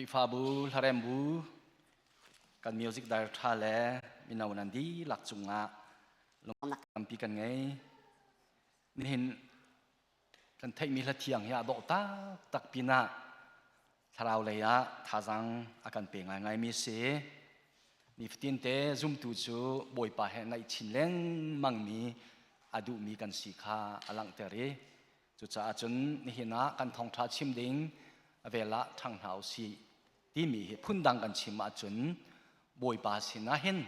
Khrihfabu hlarembu kan music director le mino nan dihlak cungah lungnak tampi kan ngei. Nihin kan theihmi hla thiang hi a dawh taktak pinah thlarau lei ah thazaang a kan pe ngaingaimi si. Nifatin te zumtu cu Bawipa he naih chin lengmangmi a duhmi kan si kha a langhter i Cucaah cun nihin ah kan thawngṭha chim ding vel ah ṭhang hna u sih timi hi phundang kan chim ahcun Bawipa sinah hin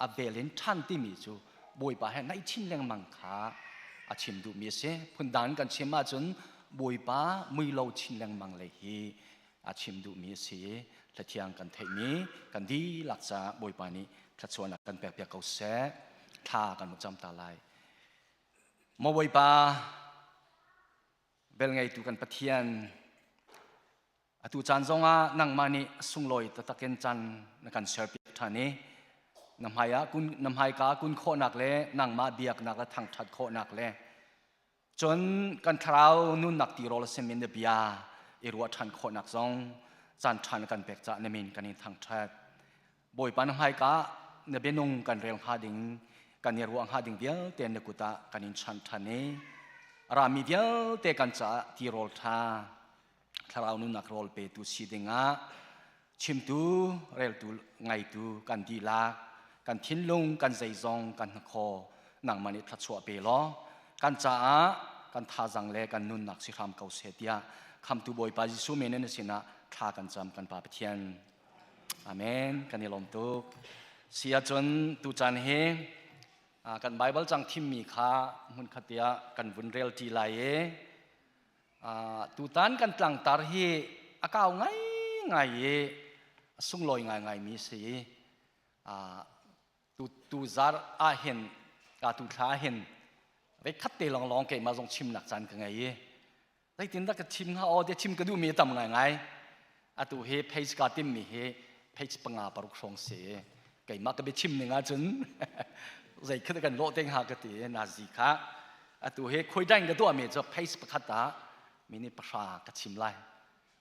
a vel in ṭhan timi cu Bawipa he naih chin lengmang kha a chim duhmi a si. Phundang in kan chim ahcun Bawipa mui lo chin lengmang lei hi a chim duhmi a si. Hlathiang kan theihmi kan dihlak caah Bawipa nih thluachuahnak kan pekpiak ko seh. Thla kan mu cam ta lai. Maw Bawipa, velngeitu kan Pathian, atu caan zongah nangmah nih sunglawi taktak in caan na kan serpiak ṭhan i na hmaiah kun, na hmaika kun khawhnak le nangmah biaknak le thangṭhat khawhnak le cun kan thlarau nunnak tirawl a simi na bia i ruah ṭhan khawhnak zong caan ṭha na kan pek caah na min kan in thangṭhat. Bawipa na hmaika na bianung kan rel hnga ding kan i ruah hnga ding vialte na kut ah kan in chanh ṭhan i a rami vialte kan caah tirawl ṭha thlarau nunnak rawl petu si dingah chimtu reltu ngaitu kan dihlak kan thinlung kan zeizong kan hnakhaw nangmah nih thluachuah pe law kan caah kan thazang le kan nunnak si hram ko seh tiah khamtu Bawipa Jesuh men in na sinah thla kan cam kan Pa Pathian. Amen. Kan i lawm tuk. Si ahcun tucaan hi kan Bible cang thimmi kha hmunkhat tiah kan vun rel ṭi lai i tutan kan tlangtar hi a kau ngaingai i a sunglawi ngaingaimi si i tu tu zar ah hin ka tu thla hin veikhat te lawnglawng keimah zong chimnak caan ka ngei i Zeitindah ka chim hnga aw ti chim ka duhmi a tam ngaingai. Atu hi page ka timmi hi page panga paruk hrawng si. Keimah ka biachim ning ahcun zei khi kan lawh te hnga ka ti nazi kha. Atu hi khuaidaing ka tuahmi cu page pakhat ah minute pahra ka chim lai.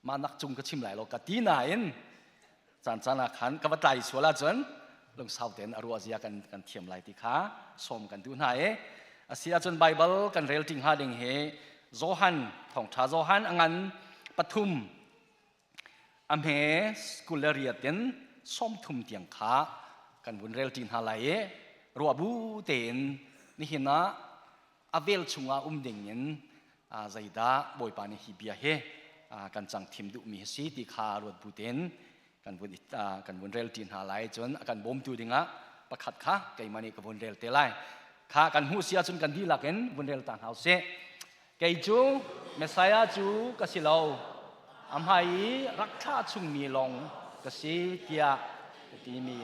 Mah nak cung ka chim lai lo ka ti nain caan caan ah khan ka va tlai sual ahcun lungsau tein a ruah zia kan kan thiam lai ti kha sawm kan duh hna i a si ahcun Bible kan rel ṭi hnga ding hi Johan thawngṭha Johan a ngan pathum a hme skulariat in 30 tiang kha kan vun rel ṭi hna lai i ruah bu tein nihin ah a vel chungah um ding in zeidah Bawipa nih hi bia hi kan cang thim duhmi a si ti kha ruat bu tein kan vun kan vun rel ṭi hna lai cun a kan bawmtu dingah pakhat kha keimah nih ka vun rel te lai kha kan hmuh si ahcun kan dihlak in vun rel ta hna usih kei cu Messiah cu ka si lo a hmai i rak thlah chungmi lawng ka si tiah ka timi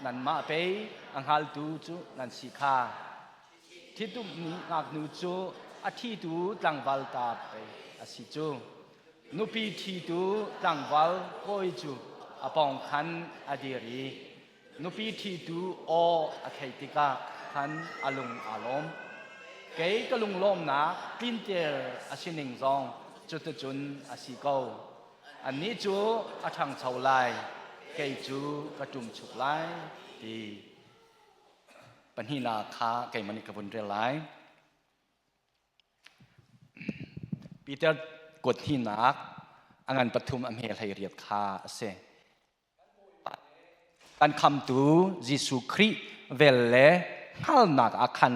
nanmah pei a hngaltu cu nan si kha Ṭhitumh ngaknu cu a ṭhitu tlangval ta pei a si cu. Nupi ṭhitu tlangval kawi cu a pawng khan a dir i nupi ṭhitu aw a theih tikah khan a lung aa lawm. Kei ka lunglawmnak tlinter a si ning zong cuticun a si ko. Annih cu a ṭhangcho lai, kei cu ka ṭumchuk lai, ti. Pahnihnak kha keimah nih ka vun rel lai. Peter kuat hnihnak a ngan pathum a hme hlei riat kha a si. Kan khamtu Jesuh Khrih vel le hngalnak ah khan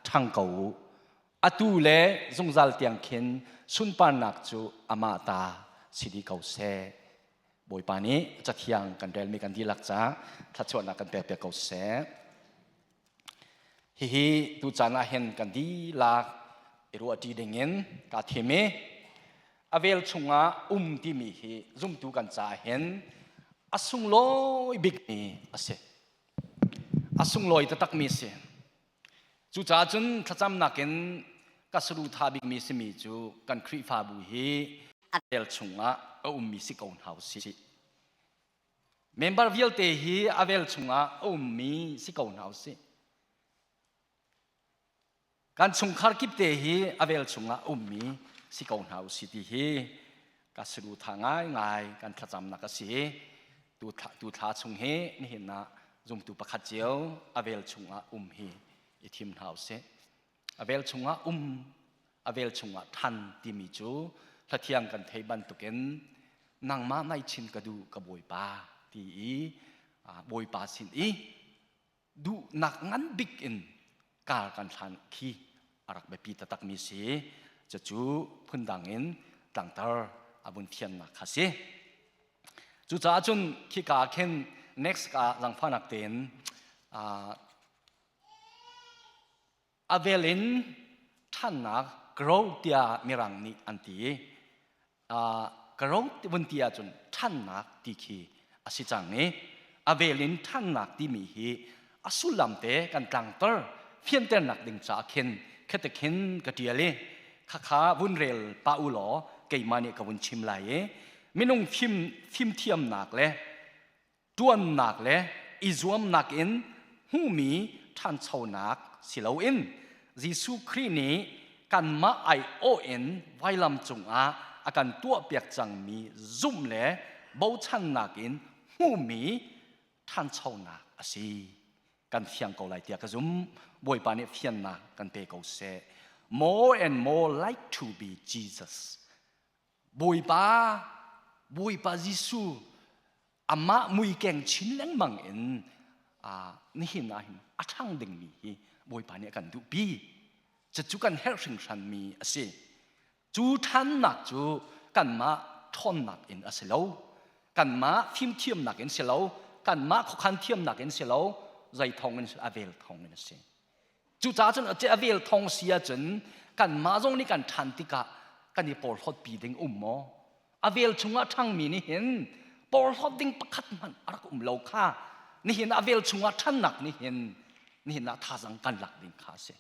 ṭhang ko u. Atu le zungzal tiang khin sunparnak cu amah ta si dih ko seh. Bawipa nih cathiang kan relmi kan dihlak caah thluachuahnak kan pekpiak ko seh. Hihi tucaan ah hin kan dihlak i ruahṭi dingin kaa thim i a vel chungah um timi hi zumtu kan caah hin a sunglawi bikmi a si. A sunglawi taktakmi a si. Cucaah cun thlacamnak in ka saduhthah bikmi simi cu kan Khrihfabu hi a vel chungah a ummi si ko hna usih. Member vialte hi a vel chungah a ummi si ko hna usih. Kan chungkhar kip te hi a vel chungah a ummi si ko hna usih ti hi Ka salu tha ngaingai kan thlacamnak a si. Tu thla, tu thla chung hi nihin ah zumtu pakhat cio a vel chungah um hi i thim hna usih. A vel chungah um, a vel chungah than timi cu hlathiang kan thei bantukin nangmah nai chin ka duh ka bawipa ti i bawipa sin i duhnak ngan bik in kar kan hlan khi a rak biapi taktak mi si. Cucu phundang in tlangtar a vun fiannak kha si. Cucaah cun khika khin next ka zangfahnak tein a vel in ṭhannak grow tiah mirang nih an ti i grow vun ti ahcun ṭhannak ti khi a si cang i a vel in ṭhannak timi hi a sullam te kan tlangter fianternak ding caah khin khete khin ka ṭial i khakha vun rel pah u law keimah nih ka vun chim lai i minung fim fimthiamnak le ṭuannak le i zuamnak in hmuhmi ṭhanchonak si loin Jesuh Khrih nih kanmah aiawh in vailam cungah a kan tuahpiak cangmi zumh le bochannak in hmuhmi ṭhanchonak a si. Kan fiang ko lai tiah ka zum. Bawipa nih fiannak kan pe ko seh. More and more like to be Jesus. Bawipa, Bawipa Jesuh amah muikeng chin lengmang in nihin ah hin a ṭhang dingmi hi Bawipa nih a kan duhpi. Cucu kan herh hringhranmi a si. Cu ṭhannak cu kanmah ṭhawnnak in a si lo. Kanmah fimthiamnak in si lo. Kanmah khuakhan thiamnak in si lo. Zei thawng in a vel thawng in a si. Cucaah cun a vel thong si ahcun kanmah zong nih kan ṭhan tikah kan i porhlawtpi ding um maw? A vel chungah ṭhangmi nih hin porhlawt ding pakhat hmanh a rak um lo kha nihin a vel chungah ṭhannak nih hin nihin ah thazang kan lak ding kha a si.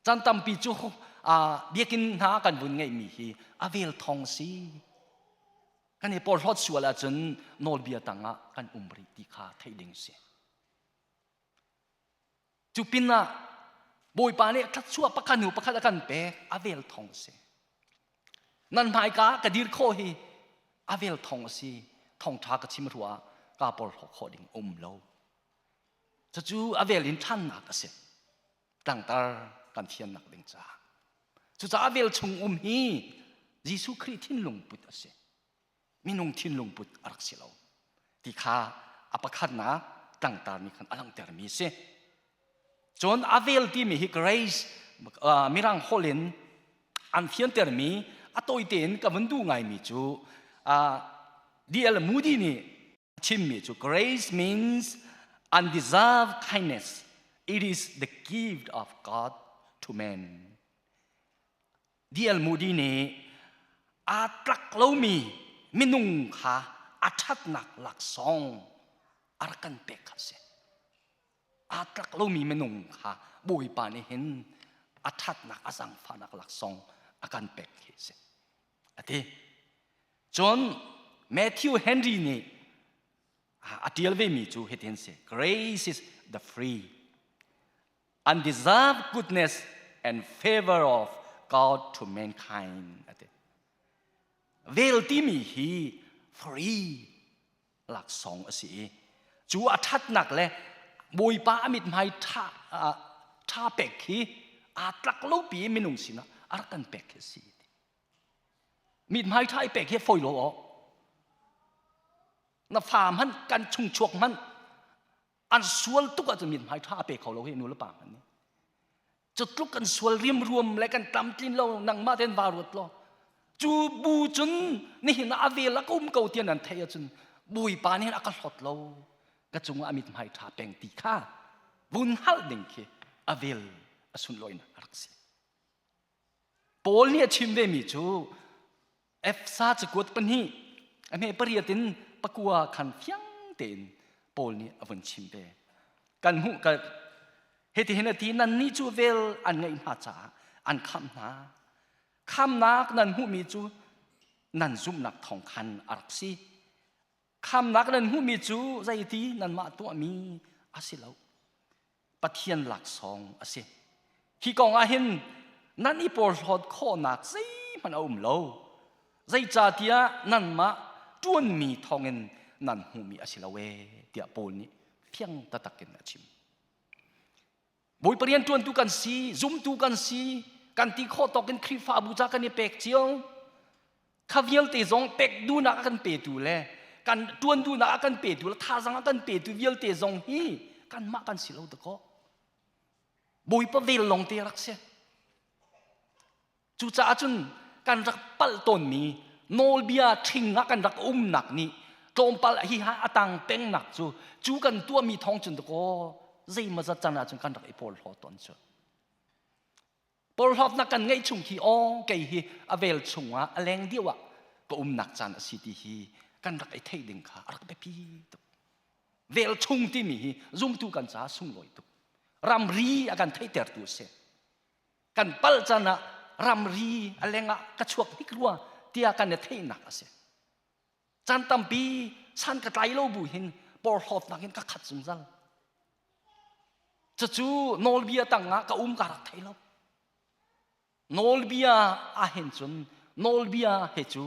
Caan tampi cu biakinn hna kan vun ngeihmi hi a vel thong si. Kan i porhlawt sual ahcun nawlbia tangah kan um rih ti kha theih ding si. Cu pinah Bawipa nih thluachuah pakhat hnu pakhat a kan pek a vel thong a si. Nan hmaika ka dir khawh hi a vel thong a si. Thawngṭha ka chim ruah kaa porhlaw khawh ding um lo. Cucu a vel in ṭhannak a si. Tlangtar kan fiannak ding caah. Cucaah a vel chung um hi Jesuh Khrih thinlung put a si. Minung thinlung put a rak si lo ti kha a pakhatnak tlangtar nih khan a langhtermi a si. Cun a vel timi hi grace mirang holh in an fiantermi a tawi tein ka vun duh ngaimi cu D.L. Moody nih a chimmi cu grace means undeserved kindness. It is the gift of God to man. D.L. Moody nih aa tlak lomi minung kha a ṭhatnak laksawng a rak kan pek kha a si. Aa tlak lomi minung kha Bawipa nih hin a ṭhatnak a zaangfahnak laksawng a kan pek hi a si. A ti. Cun Matthew Henry nih a ṭial vemi cu hitin si. Grace is the free undeserved goodness and favor of God to mankind ati vel timi hi free laksawng a si i cu a ṭhatnak le bawipa a mithmai ṭha ṭha pek hi aa tlak lo pi minung sinah a rak kan pek hi a si mithmai ṭha i pek hi fawi lo aw na fa hmanh kan chungchuak hmanh an sual tuk ahcun mithmai ṭha a pe kho lo hi nu le pa hmanh nih cu tluk kan sual riamruam le kan tlamtlin lo nangmah ten va ruat law cu bu cun nihin ah a vel a ka um ko tian nan theih ahcun bawipa nih a ka hlawt lo ka cungah a mithmai ṭha peng ti kha vun hngalh ding khi a vel a sunlawinak a rak si Paul nih a chim vemi cu Efsa cakuat pahnih a hme pariat in pakua khan fiang tein Paul nih a vun chim ve. Kan hmuh ka hitihin a ti nannih cu vel an ngeih hna caah an khamh hna. Khamnak nan hmuhmi cu nan zumhnak thawng khan a rak si. Khamnak nan hmuhmi cu zeiti nanmah tuahmi a si lo. Pathian laksawng a si. Hi kong ah hin nan i porhlawt khawhnak zeihmanh a um lo. Zeicahtiah nanmah ṭuanmi thawngin nan hmuhmi a si lo ee tiah Paul nih fiang taktak in a chim. Bawipa rianṭuantu kan si, zumtu kan si, kan ti khawh tawk in Khrihfabu ca kan i pek cio. Kha vialte zong pek duhnak a kan petu le kan ṭuan duhnak a kan petu le thazang a kan petu vialte zong hi kanmah kan si lo dakaw. Bawipa vel lawng te rak si. Cucaah cun kan rak palh tawnmi nawlbia ṭhing ah kan rak umnak nih tlawmpal hi ha a tang pengnak cu cu kan tuahmi thawng cun dakaw zeimawzat can ahcun kan rak i porhlaw tawn cu. Porhlawtnak kan ngeih chung khi aw kei hi a vel chungah a leng deuh ah ka umnak caan a si ti hi kan rak i theih ding kha a rak biapi tuk. Vel chung timi hi zumtu kan caah sunglawi tuk. Ramri a kan theihtertu a si. Kan pal can ah ramri a leng ah ka chuak hnik rua tiah kan i theihnak a si. Caan tampi san ka tlai lo bu hin porhlawtnak in ka khat zungzal. Cucu nawlbia tangah ka um ka rak thei lo. Nawlbia ahhin cun nawlbia he cu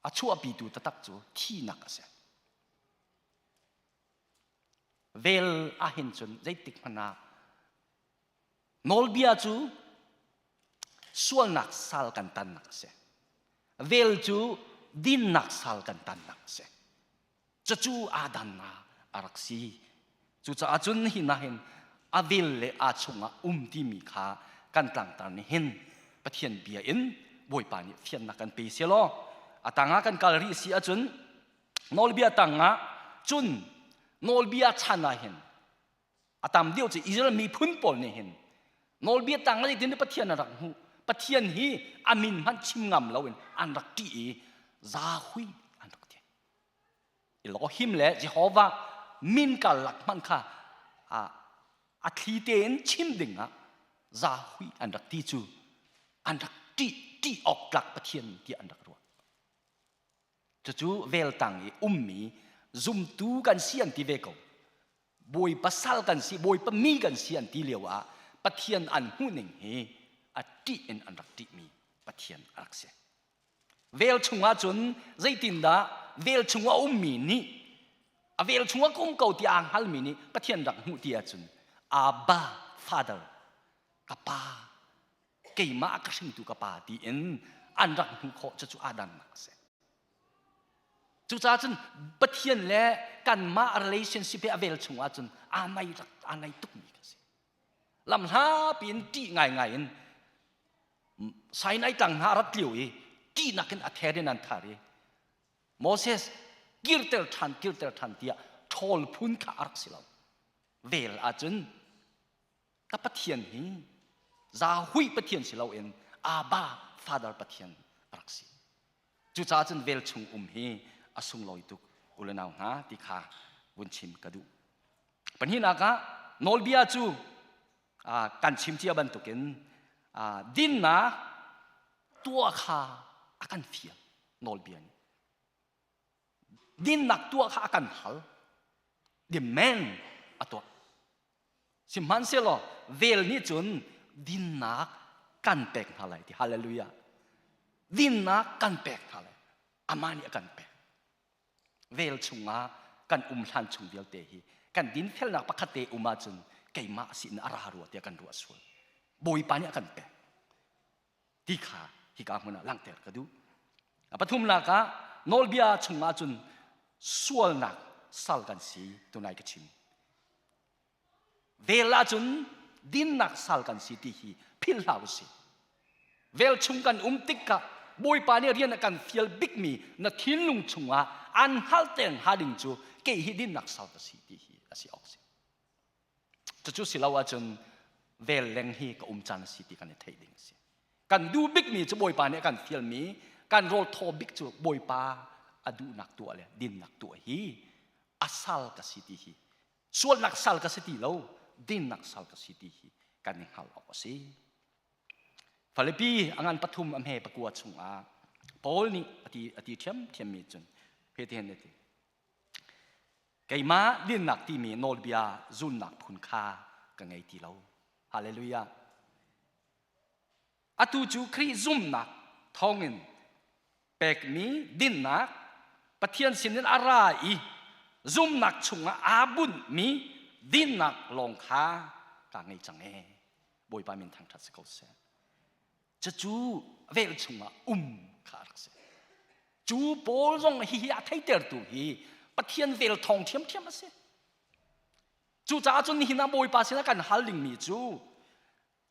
a chuahpitu taktak cu thihnak a si. Vel ahhin cun zeitik hmanh ah nawlbia cu sualnak sal kan tannak a si. Vel cu dinnak sal kan tannak a si. Cucu aa dannak a rak si. Cucaah cun hi na hin a vel le aa chungah um timi kha kan tlangtar nih hin Pathian bia in Bawipa nih fiannak kan pe seh law a tangah kan kal rih si ahcun nawlbia tangah cun nawlbia chan ah hin a tam deuh cu Israel miphun pawl nih hin nawlbia tang ah zeitin Pathian a rak hmuh Pathian hi a min hmanh chim ngam loin an rak ṭih i zahui an rak ti Elohim le Jehovah min karlak hmanh kha a thli tein chim ding ah zahui an rak ti cu an rak ṭih ṭih awk tlak Pathian tiah an rak ruah Cucu veltang i ummi zumtu kan si an ti ve ko. Bawipa sal kan si, Bawipa mi kan si an ti lio ah Pathian an hmuhning hi a ṭih in an rak ṭihmi Pathian a rak si. Vel chungah cun zeitindah vel chungah ummi nih a vel chungah ka um ko ti aa hngalmi nih Pathian rak hmuh ti ahcun Abba Father ka pa keimah a ka hringtu ka pa tiin an rak hmuh khawh cucu aa dannak a si. Cucaah cun Pathian le kanmah relationship hi a vel chung ahcun aa nai rak aa nai tukmi ka si. Lamhla piin ṭih ngaingai in Sinai tlang hna a rat lio i ṭihnak in a ther in an thar i Moses kirter ṭhan kirter ṭhan tiah ṭhawl phun kha a rak si lo. Vel ahcun Ka Pathian hi zahui Pathian si loin Abba Father Pathian a rak si. Cucaah cun vel chung um hi a sunglawi tuk u le nau hna ti kha vun chim ka duh. Pahnihnak ah nawlbia cu kan chim cia bantukin dinnak tuah kha a kan fial nawlbia nih. Dinnak tuah kha a kan hal. Demand a tuah. Sihmanhsehlaw vel nih cun dinnak kan pek hna lai ti hallelujah. Dinnak kan pek hna lai. Amah nih a kan pek. Vel chungah kan um hlan chung vialte hi kan dinfelnak pakhat te um ahcun keimah sin a ra rua tiah kan ruah sual. Bawipa nih a kan pek. Ti kha hika hmun ah langhter ka duh. A pathumnak ah nawlbia chungah cun sualnak sal kan si tunai ka chim. Vel ahcun dinnak sal kan si ti hi philh hlah usih. Vel chung kan um tikah Bawipa nih rian a kan fial bikmi na thinlung chungah an hngalh hnga ding cu kei hi dinnak sal ka si ti hi a si awk si. Cucu si lo ahcun vel leng hi ka um caan a si ti kan i theih ding a si. Kan duh bikmi cu Bawipa nih a kan fialmi kan rawl thaw bik cu Bawipa a duhnak tuah le dinnak tuah hi a sal ka si ti hi sualnak sal ka si ti lo dinnak sal ka si ti hi kan i hngalh awk a si. Filipi a ngan pathum a hme pakua chungah Paul nih a ti a ti ṭhiamṭhiammi cun hitihin a ti. Keimah dinnak timi nawlbia zulnak phun kha ka ngei ti lo. Hallelujah. Atu cu Khrih zumhnak thawngin Pekmi dinnak Pathian sinin a ra i zumnak chungah aa bunhmi dinnak lawng kha ka ngei cang ee. Bawipa min thangṭhat si ko seh. Cucu vel chungah um kha a rak si. Cu Paul zong hihi a theitertu hi Pathian vel thawng ṭhiamṭhiam a si. Cucaah cun nihin ah Bawipa sinah kan hal dingmi cu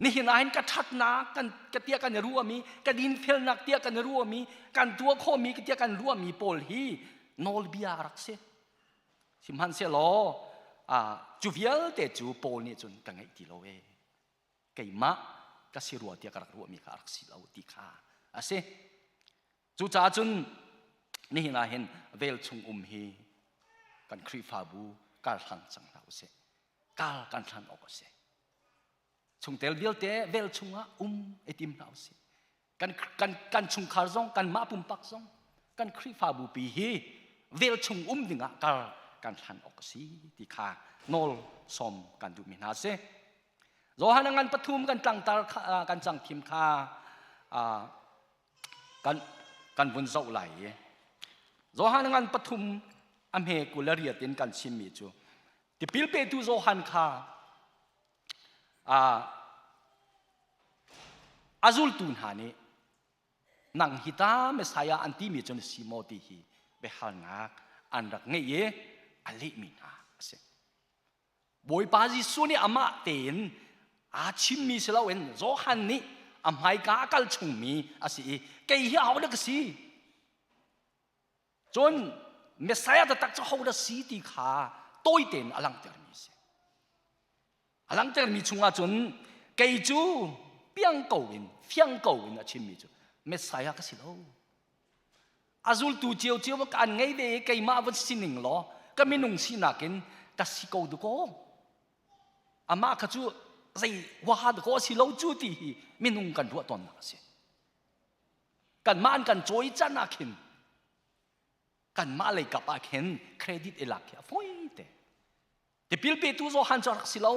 nihin ah hin ka ṭhatnak kan ka tiah kan i ruahmi ka dinfelnak tiah kan i ruahmi kan tuah khawhmi tiah kan ruahmi pawl hi nawlbia a rak si. Sihmanhsehlaw cu vialte cu Paul nih cun ka ngeih ti lo ee. Keimah ka si rua tiah ka rak ruahmi kha a rak si lo ti kha a si. Cucaah cun nihin ah hin vel chung um hi kan Khrihfabu kar hlang cang hna usih. Kar kan hlan awk a si. Chungtel vialte vel chungah um i tim hna usih. Kan, kan, kan chungkhar zong, kanmah pumpak zong, kan Khrihfabu pi hi vel chung um dingah kar kan hlan awk a si ti kha nawl sawm kan duhmi hna a si. Johan a ngan pathum kan tlangtar kan cang thim kha kan kan vun zoh lai i Johan ngan pathum a hme 28 in kan chimmi cu tipil petu Johan kha a zultu hna nih nang hi ta Messiah an timi cu na si maw ti hi biahalnak an rak ngeih i a lehmi hna a si. Bawipa Jesuh nih amah tein aa chimmi si loin Johan nih a hmaika a kal chungmi a si i kei hi ahodah ka si? Cun Messiah taktak cu hodah si ti kha tawi tein a langhtermi a si. A langhtermi chungah cun kei cu piang ko in fiang ko in a chimmi cu Messiah ka si lo. A zultu ciocio an ngei ve i keimah van sining law ka minung sinak in ka si ko dukaw. Amah kha cu zei huaha dakaw a si lo cu ti hi minung kan ruah tawnnak a si. Kanmah an kan cawi can ah khin kanmah lei kap ah khin credit i lak khi a fawi te. Tipil petu Johan cu a rak si lo.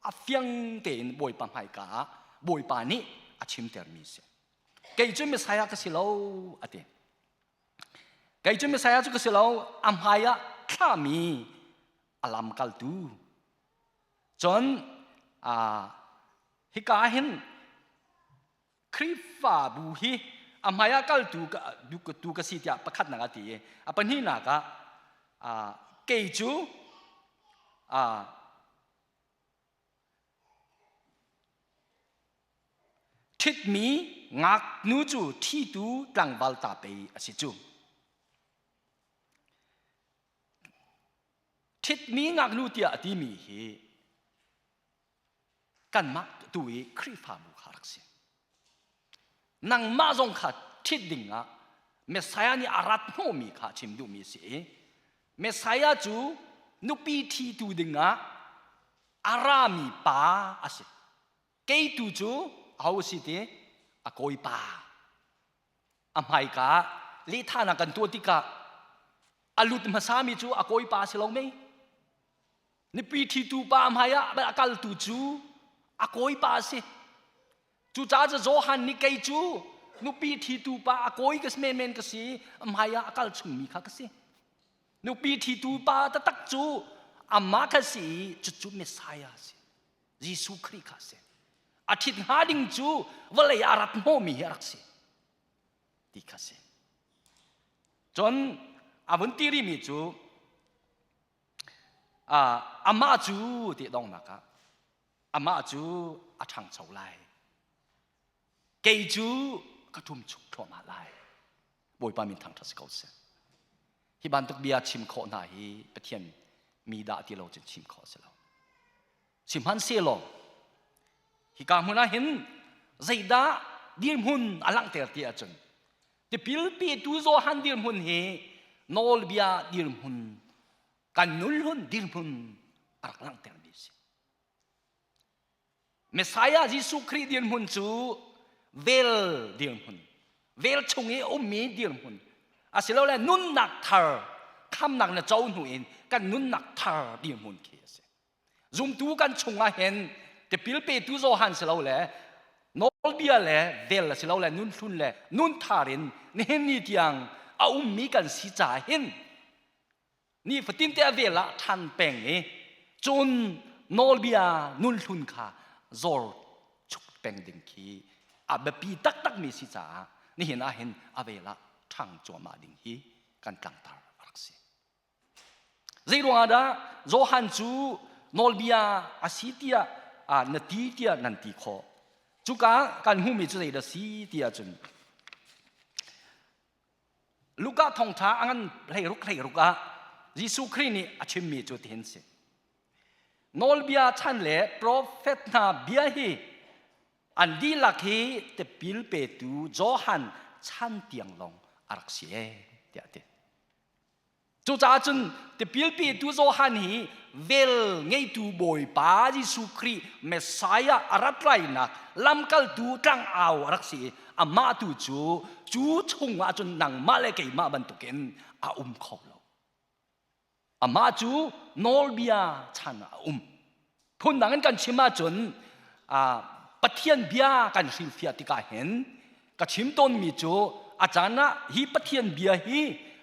A fiang tein Bawipa hmaika ah Bawipa nih a chimtermi a si. Kei cu Messiah ka si lo a ti. Kei cu Messiah cu ka si lo, a hmai ah thlahmi a lamkaltu. Cun hika ah hin Khrihfabu hi a hmai ah kaltu tu ka si tiah pakhatnak a ti i a pahnihnak ah kei cu ṭhitmi ngaknu cu ṭhitu tlangval ta pei a si cu. Ṭhitmi ngaknu tiah a timi hi kanmah tu i Khrihfabu kha rak si. Nangmah zong kha ṭhit dingah Messiah nih a rat hnawhmi kha chim duhmi a si i Messiah cu nupi ṭhitu dingah a rami pa a si. Kei tu cu aho a si ti? A kawipa. A hmaika ah lehthahnak kan tuah tikah a lut hmasami cu a kawipa a si lo mei? Nupi ṭhitu pa hmai ah a kaltu cu a kawipa a si. Cucaah cu Johan nih kei cu nupi ṭhitu pa a kawi ka si menmen ka si, a hmai ah a kal chungmi kha ka si. Nupi ṭhitu pa taktak cu amah kha si i cucu Messiah a si. Jesuh Khrih kha a si. A ṭhit hnga ding cu vawlei ah a rat hnawhmi hi a rak si ti kha si. Cun a vun ti rihmi cu amah cu ti donghnak ah amah cu a ṭhangcho lai kei cu ka ṭumchuk thluahmah lai Bawipa min thangṭhat si ko seh hi bantuk bia chim khawh hna hi Pathian mi dah ti lo cun chim khawh a si lo sihmanhsehlaw hika hmun ah hin zeidah dirhmun a langhter ti ahcun tipil petu Johan dirhmun hi nawlbia dirhmun kan nulhun dirhmun a rak langhtermi a si. Messiah Jesuh Khrih dirhmun cu vel dirhmun, vel chung i ummi dirhmun asilole nunnak thar khamnak na co hnu in kan nunnak thar dirhmun khi a si. Zumtu kan chungah hin tipil petu Johan si lo le. Nawlbia le vel a si lo le nunhlun le nunthar in nihin ni tiang a ummi kan si caah hin nifatin te a vel ah ṭhan peng i cun nawlbia nunhlun kha zor chuk peng ding khi a biapi taktakmi si caah nihin ah hin a vel ah ṭhang cuahmah ding hi kan tlangtar a rak si. Zeiruangah dah Johan cu nawlbia a si tiah na ti tiah nan ti khawh? Cuka kan hmuhmi cu zeidah si tiah cun Luka thawngṭha a ngan 16 16 ah Jesuh Khrih nih a chimmi cu tihin si. Nawlbia chan le profet hna bia hi an dihlak hi tipil petu Johan chan tiang lawng a rak si ee tiah a ti. Cucaah cun tipil petu Johan hi vel ngeitu Bawipa Jesuh Khrih Messiah a rat lainak lamkaltu tlangau a rak si i amah tu cu cu chungah cun nangmah le keimah bantukin a um kho lo. Amah cu nawlbia chan ah a um. Phundang in kan chim ahcun Pathian bia kan hrilhfiah tikah hin ka chim tawnmi cu a caan ah hi Pathian bia hi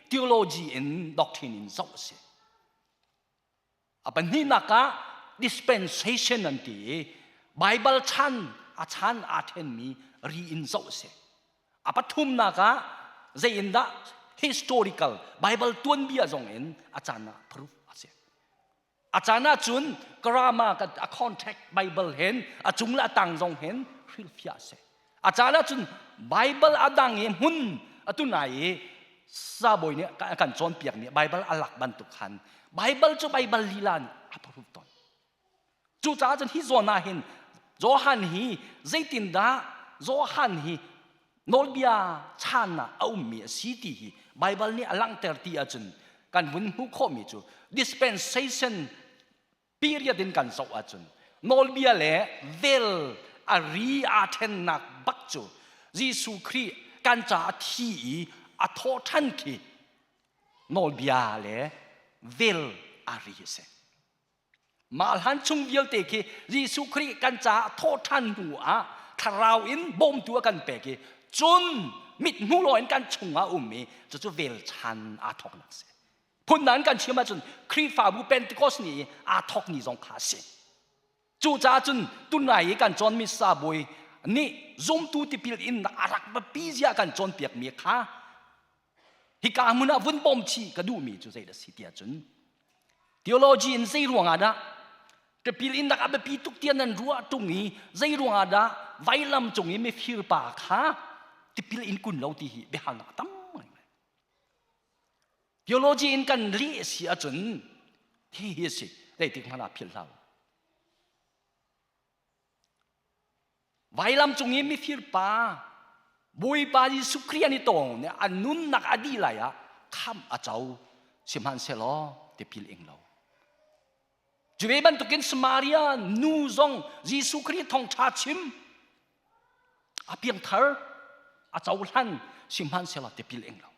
theology in doctrine in zoh a si. A pahnihnak ah dispensation an ti i Bible chan a chan aa ṭhenmi ri in zoh a si. A pathumnak ah zei in dah historical Bible tuanbia zong in a caan ah proof a si. A caan ahcun grammar a contract Bible hen a cung le a tang zong hen hrilhfiah a si. A caan ahcun Bible a dang i hmun atu nai i sabawi nih a kan cawnpiakmi Bible a lak bantuk khan Bible cu Bible lila nih a proof tawn. Cucaah cun hi zawn ah hin Johan hi zeitindah Johan hi nawlbia chan ah a ummi a si ti hi Bible nih a langhter ti ahcun kan vun hmuh khawhmi cu dispensation period in kan zoh ahcun nawlbia le vel a ri aa ṭhennak bak cu Jesuh Khrih kan caah a thi i a thawh ṭhan khi nawlbia le vel a ri a si. Mah hlan chung vialte khi Jesuh Khrih kan caah thawhṭhan hnu ah thlarau in bawmtu a kan pek i cun mithmuh lo in kan chungah um i cucu velchan aa thawknak a si. Phundang kan chim ahcun Khrihfabu Pentecost ni i aa thawk ni zong kha a si. Cucaah cun tunai i kan cawnmi sabawi nih zumtu tipil innak a rak biapi zia kan cawnpiakmi kha Hika hmun ah vun bawm chih ka duhmi cu zeidah si tiah cun theology in zei ruangah dah tipil innak a biapi tuk tiah nan ruah ṭung i zei ruangah dah vailam cung i mifir pa kha tipil in kun lo ti hi biahalnak a tam ngaingai. Theology in kan leh si ahcun hi hi a si zeitik hmanh ah philh hlah u. Vailam cung i mifir pa Bawipa Jesuh Khrih an i tawng nih a nunnak a dih lai ah khamh a co sihmanhsehlaw tipil ing lo. Cu ve bantukin Samaria nu zong Jesuh Khrih thawngṭha chim a piangthar a cohlan sihmanhsehlaw tipil ing lo.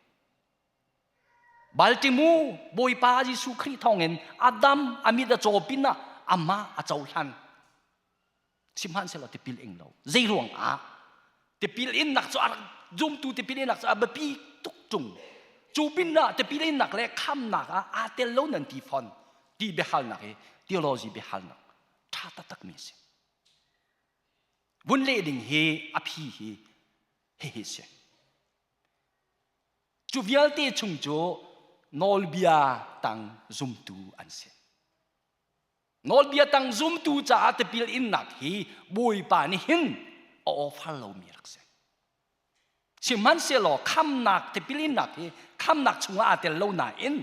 Baltimu Bawipa Jesuh Khrih thawngin Adam a mit a caw pinah amah a cohlan. Sihmanhsehlaw tipil ing lo. Zei ruangah? Tipil innak cu a rak zumtu tipil innak cu a biapi tuk tung. Cu pinah tipil innak le khamnak ah aa tel lo nan ti fawn ti biahalnak hi theology biahalnak ṭha taktak mi a si. Vun leh ding hi a phi hi hihi si. Cu vialte chung cu nawlbia tang zumtu an si. Nawlbia tang zumtu caah tipil innak hi Bawipa nih hin a offer lomi rak si. Sihmanhsehlaw khamnak tipil innak hi khamnak chungah aa tel lo nain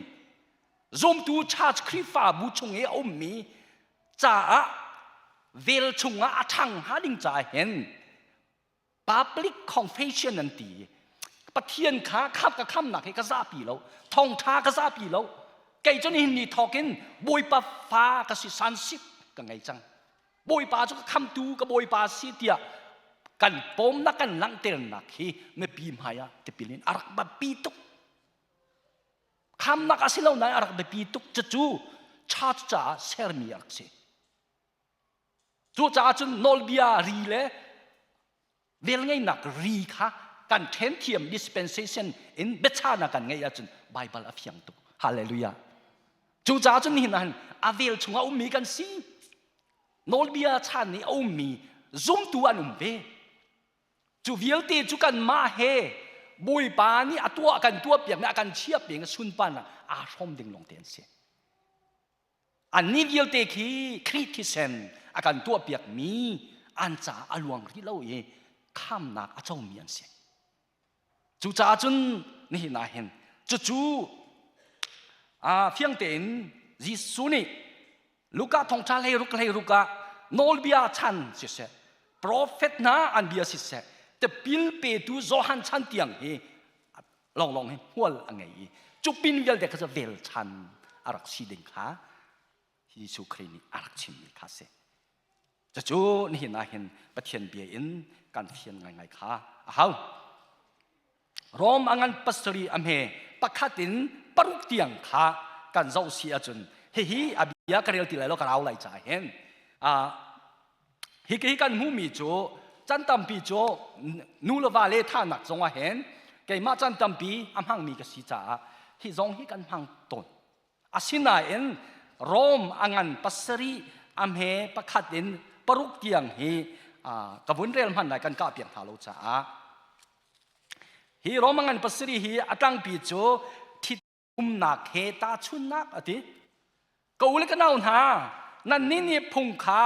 zumtu church Khrihfabu chung i a ummi caah vel chungah a ṭhang hnga ding caah hin public confession an ti pathian kha kham ka khamnak hi ka zapi lo thawngtha ka zapi lo kei cu nihin ni thawk in bawipa fa ka si sansip ka ngei cang bawipa cu ka khamtu ka bawipa si tiah kan pawmnak kan langhternak hi mipi hmai ah tipil in a rak biapi tuk khamnak a si lo nain a rak biapi tuk cucu church caah sermi a rak si Cucaah cun nawlbia ri le Velngeihnak ri kha kan ṭhen thiam dispensation in biachahnak kan ngeih ahcun Baibal a fiang tuk. Hallelujah. Cucaah cun nihin ah a vel chungah ummi kan si. Nawlbia chan i a ummi zumtu an um ve. Cu vialte cu kanmah he Bawipa nih a tuah kan tuah piakmi a kan chiah piak sunparnak aa hrawm ding lawng te an si. Annih vialte khi Khrih thisen a kan tuah piakmi an caah a luang rih lo i khamnak a comi an si. Cucaah cun nihin ah hin cucu fiang tein Jesuh nih Luka thawngṭha 16 16 ah nawlbia chan siseh, profet hna an bia siseh, tipil petu Johan chan tiang hi lawnglawng hi hmual a ngei i cu pin vialte kha cu vel chan a rak si ding kha Jesuh Khrih nih a rak chimmi kha si. Cucu nihin ah hin Pathian bia in kan fian ngaingai kha a hau. Rom a ngan pasarih a hme pakhat in paruk tiang kha kan zoh si ahcun hihi a bia ka rel ti lai lo ka rau lai caah hin hi hi kan hmuhmi cu chan tampi cu nu le va le thahnak zong ah hin keimah chan tampi a hmangmi ka si caah hi zong hi kan hmang tawn. Asinain Rom a ngan pasarih a hme pakhat in paruk tiang hi ka vun rel hman lai kan kah piak hna lo caah hi Rom a ngan pasarih hi a tlangpi cu umnak he tahchunnak a ti. Ka u le ka nau hna, nannih nih phung kha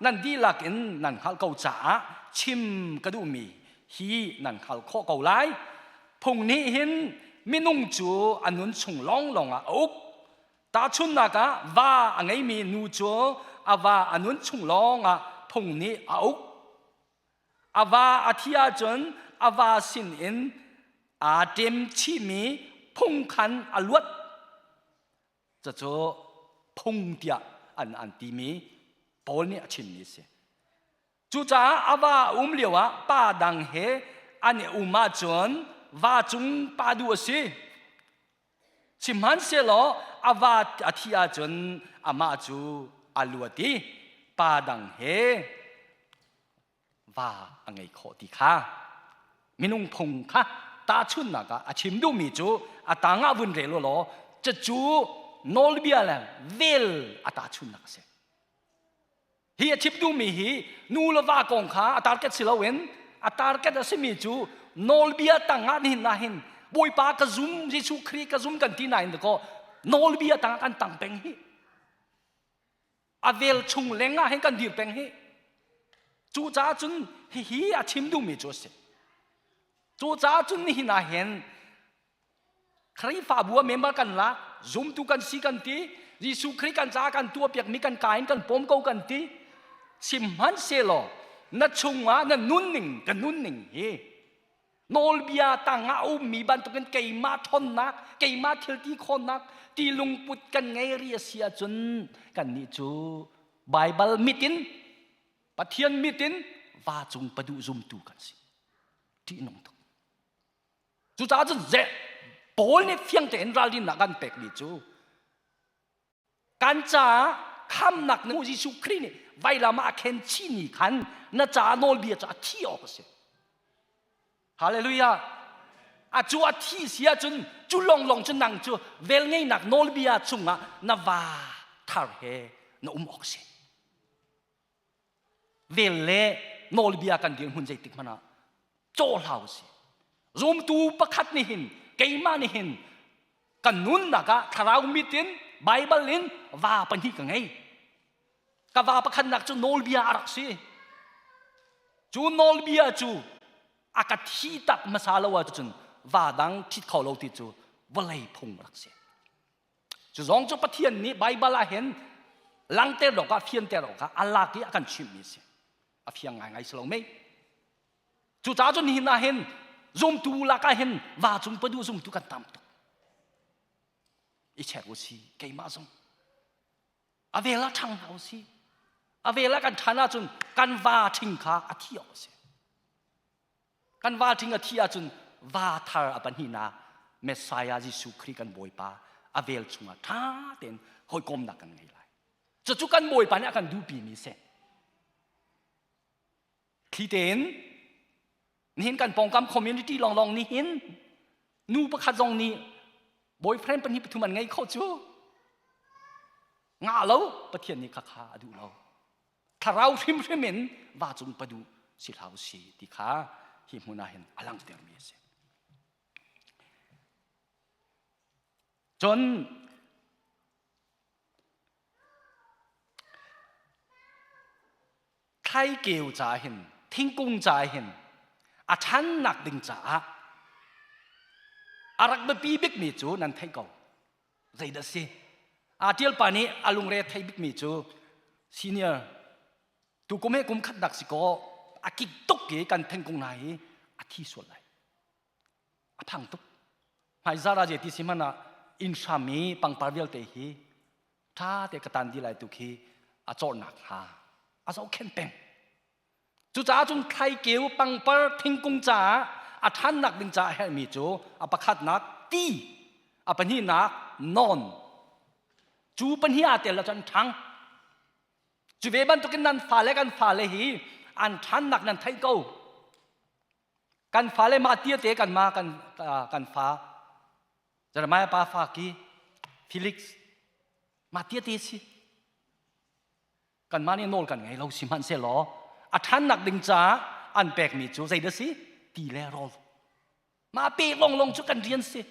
nan dihlak in nan hngalh ko caah chim ka duhmi hi nan hngalh khawh ko lai. Phung nih hin minung cu a nun chung lawnglawng ah a uk. Tahchunhnak ah va a ngeimi nu cu a va a nun chung lawngah phung nih a uk. A va a thi ahcun a va sinin aa ṭem chihmi phung khan a luat. Cucu phung tiah an an timi Paul nih a chimmi a si. Cucaah a va a um lioah pa dang he an i um ahcun va cung pa duh a si. Sihmanhsehlaw a va a thih ahcun amah cu a luat i pa dang he va a ngei khawh ti kha minung phung kha tahchunhnak ah a chim duhmi cu a tang ah vun rel law cucu nawlbia le vel a tahchunhnak a si. Hi a chim duhmi hi nu le va kong kha a target si loin a target a simi cu nawlbia tangah nihin ah hin Bawipa ka zum Jesuh Khrih ka zum kan ti nain dakaw nawlbia tangah kan tang peng hi a vel chung leng ah hin kan dir peng hi cucaah cun hihi a chim duhmi cu a si cucaah cun nihin ah hin Khrihfabu ah member kan lak, zumtu kan si kan ti, Jesuh Khrih kan caah kan tuahpiakmi kan ka in kan pawm ko kan ti. Sihmanhsehlaw na chungah na nunning ka nunning hi nawlbia tangah a ummi bantukin keimah ṭhawnnak, keimah thilti khawnnak ti lungput kan ngei ri a si ahcun kannih cu Baibal mit in Pathian mit in va cung paduh zumtu kan si. Ṭihnung tuk. Cucaah cun ze Paul nih fiang tein ralrinnak kan pekmi cu kan caah khamnak na Jesuh Khrih nih vailam ah a khen chih ni khan na caah nawlbia cu a thi awk a si. Hallelujah. A cu a thi si ahcun cu lawnglawng cu nang cu velngeihnak nawlbia chungah na va thar he na um awk a si. Vel le nawlbia kan dirhmun zeitik hmanh ah cawhlau a si. Zumtu pakhat nih hin keimah nih hin kan nunnak ah thlarau mit in Baibal in va pahnih ka ngei. Ka va pakhatnak cu nawlbia a rak si. Cu nawlbia cu a ka thi tak hmasa lo ahcun va dang ṭhit kho lo ti cu vawlei phung rak si. Cu zong cu Pathian nih Baibal ah hin langter awkah fianter awkah a lak i a kan chimhmi a si. A fiang ngaingai si lo mei. Cucaah cun nihin ah hin zumtu lakah hin va cung padu zumtu kan tam tuk. I check u si keimah zong. A vel ah ṭhang hna u si. A vel ah kan ṭhan ahcun kan va ṭhing kha a thi awk a si. Kan va ṭhing a thi ahcun va thar a pahnihnak Messiah Jesuh Khrih kan Bawipa a vel chungah ṭha tein hawikomnak kan ngei lai. Cucu kan Bawipa nih a kan duhpimi si. Thli tein. Nihin kan pawngkam community lawnglawng nihin nu pakhat zong nih boyfriend pahnih pathum an ngei kho cu. Ngah lo Pathian nih khakha a duh lo. Thlarau hrimhrim in va cung padu si hlah si ti kha hi hmun ah hin a langhtermi a si. Cun thlaikeu ca hin thingkung ca hin a ṭhannak ding caah a rak biapi bikmi cu nan theih ko zeidah si aa ṭial pa nih a lungre thei bikmi cu senior tu kum he kum khatnak si kaw a kik tuk i kan thingkung hna hi a thi sual lai a phang tuk hmaizar ah ti si hmanh ah inn hram i pangpar vialte hi ṭha te ka tan di lai tu khi a cawrnak hnga a zohkhenh peng cucaah cun thlaikeu pangpar thingkung caah a ṭhannak ding caah herhmi cu a pakhatnak ti a pahnihnak non cu pahnih aa tel ahcun ṭhang cu ve bantukin nan fale kan fale hi an ṭhannak nan theih ko Kan fale mah tia te kan ma kan kan fa Jeremiah pa fa ki Felix mah tia te si kanmah nih nawl kan ngei lo sihmanhsehlaw a ṭhannak ding caah an pekmi cu zeidah si ti le rawl mah pe longlong cu kan rian si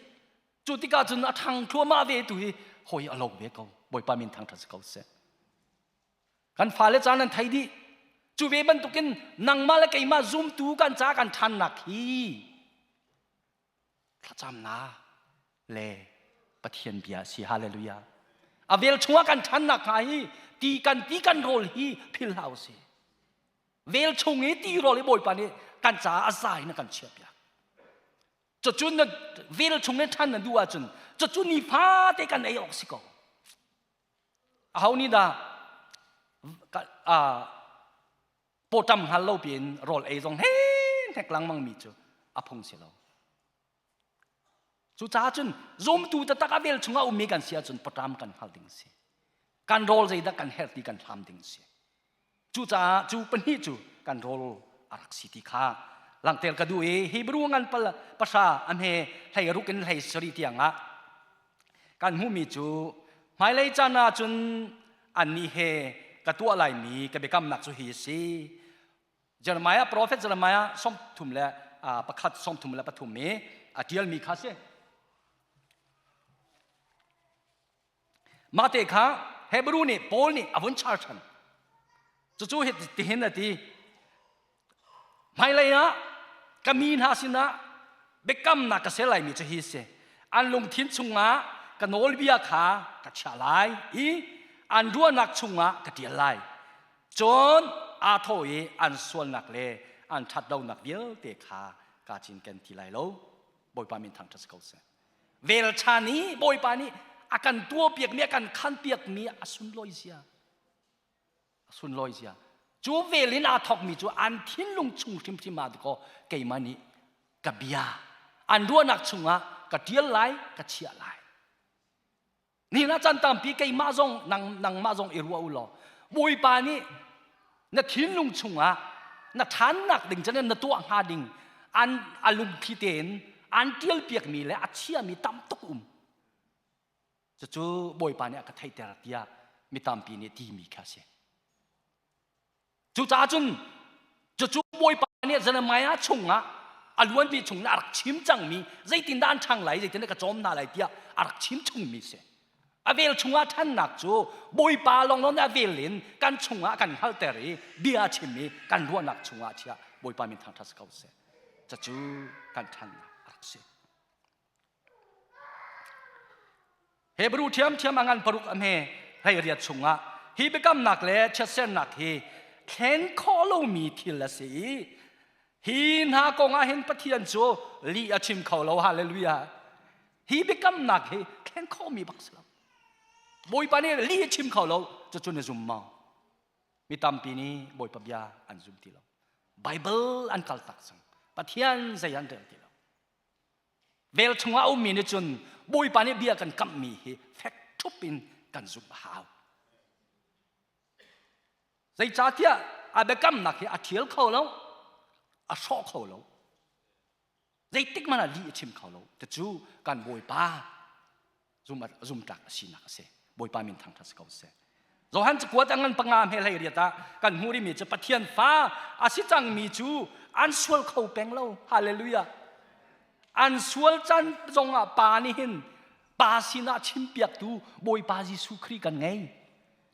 cu tikah cun a ṭhang thluahmah ve tu hi hawi a lo ve ko bawipa min thangṭhat si ko seh Kan fale caan an thei dih. Cu ve bantukin nangmah le keimah zumtu kan ca kan ṭhannak hi thlacamnak le Pathian bia a si. Hallelujah. A vel chungah kan ṭhannak hnga hi ti kan ti kan rawl hi phil hlah usih. Vel chung i ti rawl i Bawipa nih kan caah a za in a kan chiahpiak. Cucu na vel chung i ṭhan na duh ahcun cucu nifate kan ei awk si ko. Aho nih dah pawṭam hngal lo piin rawl ei zong hnek lengmang mi cu a phung si lo. Cucaah cun zumtu taktak a vel chungah ummi kan si ahcun pawṭam kan hngal ding si. Kan rawl zeidah kan herh ti kan hlam ding si. Cucaah cu pahnih cu kan rawl a rak si ti kha langhter ka duh i Hebrew ngan pal pahra a hme hlei ruk in hlei sarih tiang ah kan hmuhmi cu hmailei caan ah cun annih he ka tuah laimi ka biakamnak cu hi a si. Jeremiah profet Jeremiah sawmthum le pakhat 33 i a ṭialmi kha a si. Mah te kha Hebrew nih Paul nih a vun char ṭhan. Cucu hitihin a ti. Hmailei ah ka mi hna sinah biakamnak ka ser laimi cu hi a si. An lungthin chungah ka nawlbia kha ka chiah lai i an ruahnak chungah ka ṭial lai. Cun aa thawh i an sualnak le an ṭhatlonak vialte kha kaa cinken ti lai lo. Bawipa min thangṭhat si ko seh. Velchan i Bawipa nih a kan tuahpiakmi a kan khanpiakmi a sunlawi zia a sunlawi zia cu vel in aa thawkmi cu an thinlung chung hrimhrim ah dikaw keimah nih ka bia an ruahnak chungah ka ṭial lai ka chiah lai Nihin ah caan tampi keimah zong nang nangmah zong i ruah u law Bawipa nih na thinlung chungah na ṭhannak ding cun na tuah hnga ding an a lungthli tein an ṭialpiakmi le a chiami tam tuk um. Cucu Bawipa nih a ka theihter tiah mi tampi nih timi kha a si. Cucaah cun cucu Bawipa nih Jeremiah chungah a luanmi chung a rak chim cangmi zeitindah an ṭhang lai zeitindah ka cawm hna lai tiah a rak chim chungmi si. A vel chungah ṭhannak cu Bawipa lawnglawng nih a vel in kan chungah a kan hngalhter i bia a chim i kan ruahnak chungah a chiah Bawipa min thangṭhat si ko seh. Cucu kan ṭhannak a rak si. Hebrew ṭhiamṭhiam a ngan paruk a hme 18 chungah hi biakamnak le chiatsernak hi thlen khawh lomi thil a si i hi hna kong ah hin Pathian cu lih a chim kho lo hallelujah hi biakamnak hi thlen khawhmi bak si lo Bawipa nih lih a chim kho lo cucu na zum maw mi tampi nih Bawipa bia an zum ti lo Bible an kal tak cang Pathian zei an rel ti lo Vel chungah a ummi nih cun Bawipa nih bia kan kamhmi hi fek ṭhup in kan zumh a hau. Zeicahtiah a biakamnak hi a ṭhial kho lo, a hrawh kho lo. Zeitik hmanh ah lih a chim kho lo. Cucu kan Bawipa zumtlak a sinak a si. Bawipa min thangṭhat si ko seh. Johan cakuat a ngan panga hme hlei riat ah kan hmuh rihmi cu Pathian fa a si cangmi cu an sual kho peng lo. Hallelujah. An sual can zongah pa nih hin pa sinah chimpiaktu Bawipa Jesuh Khrih kan ngei.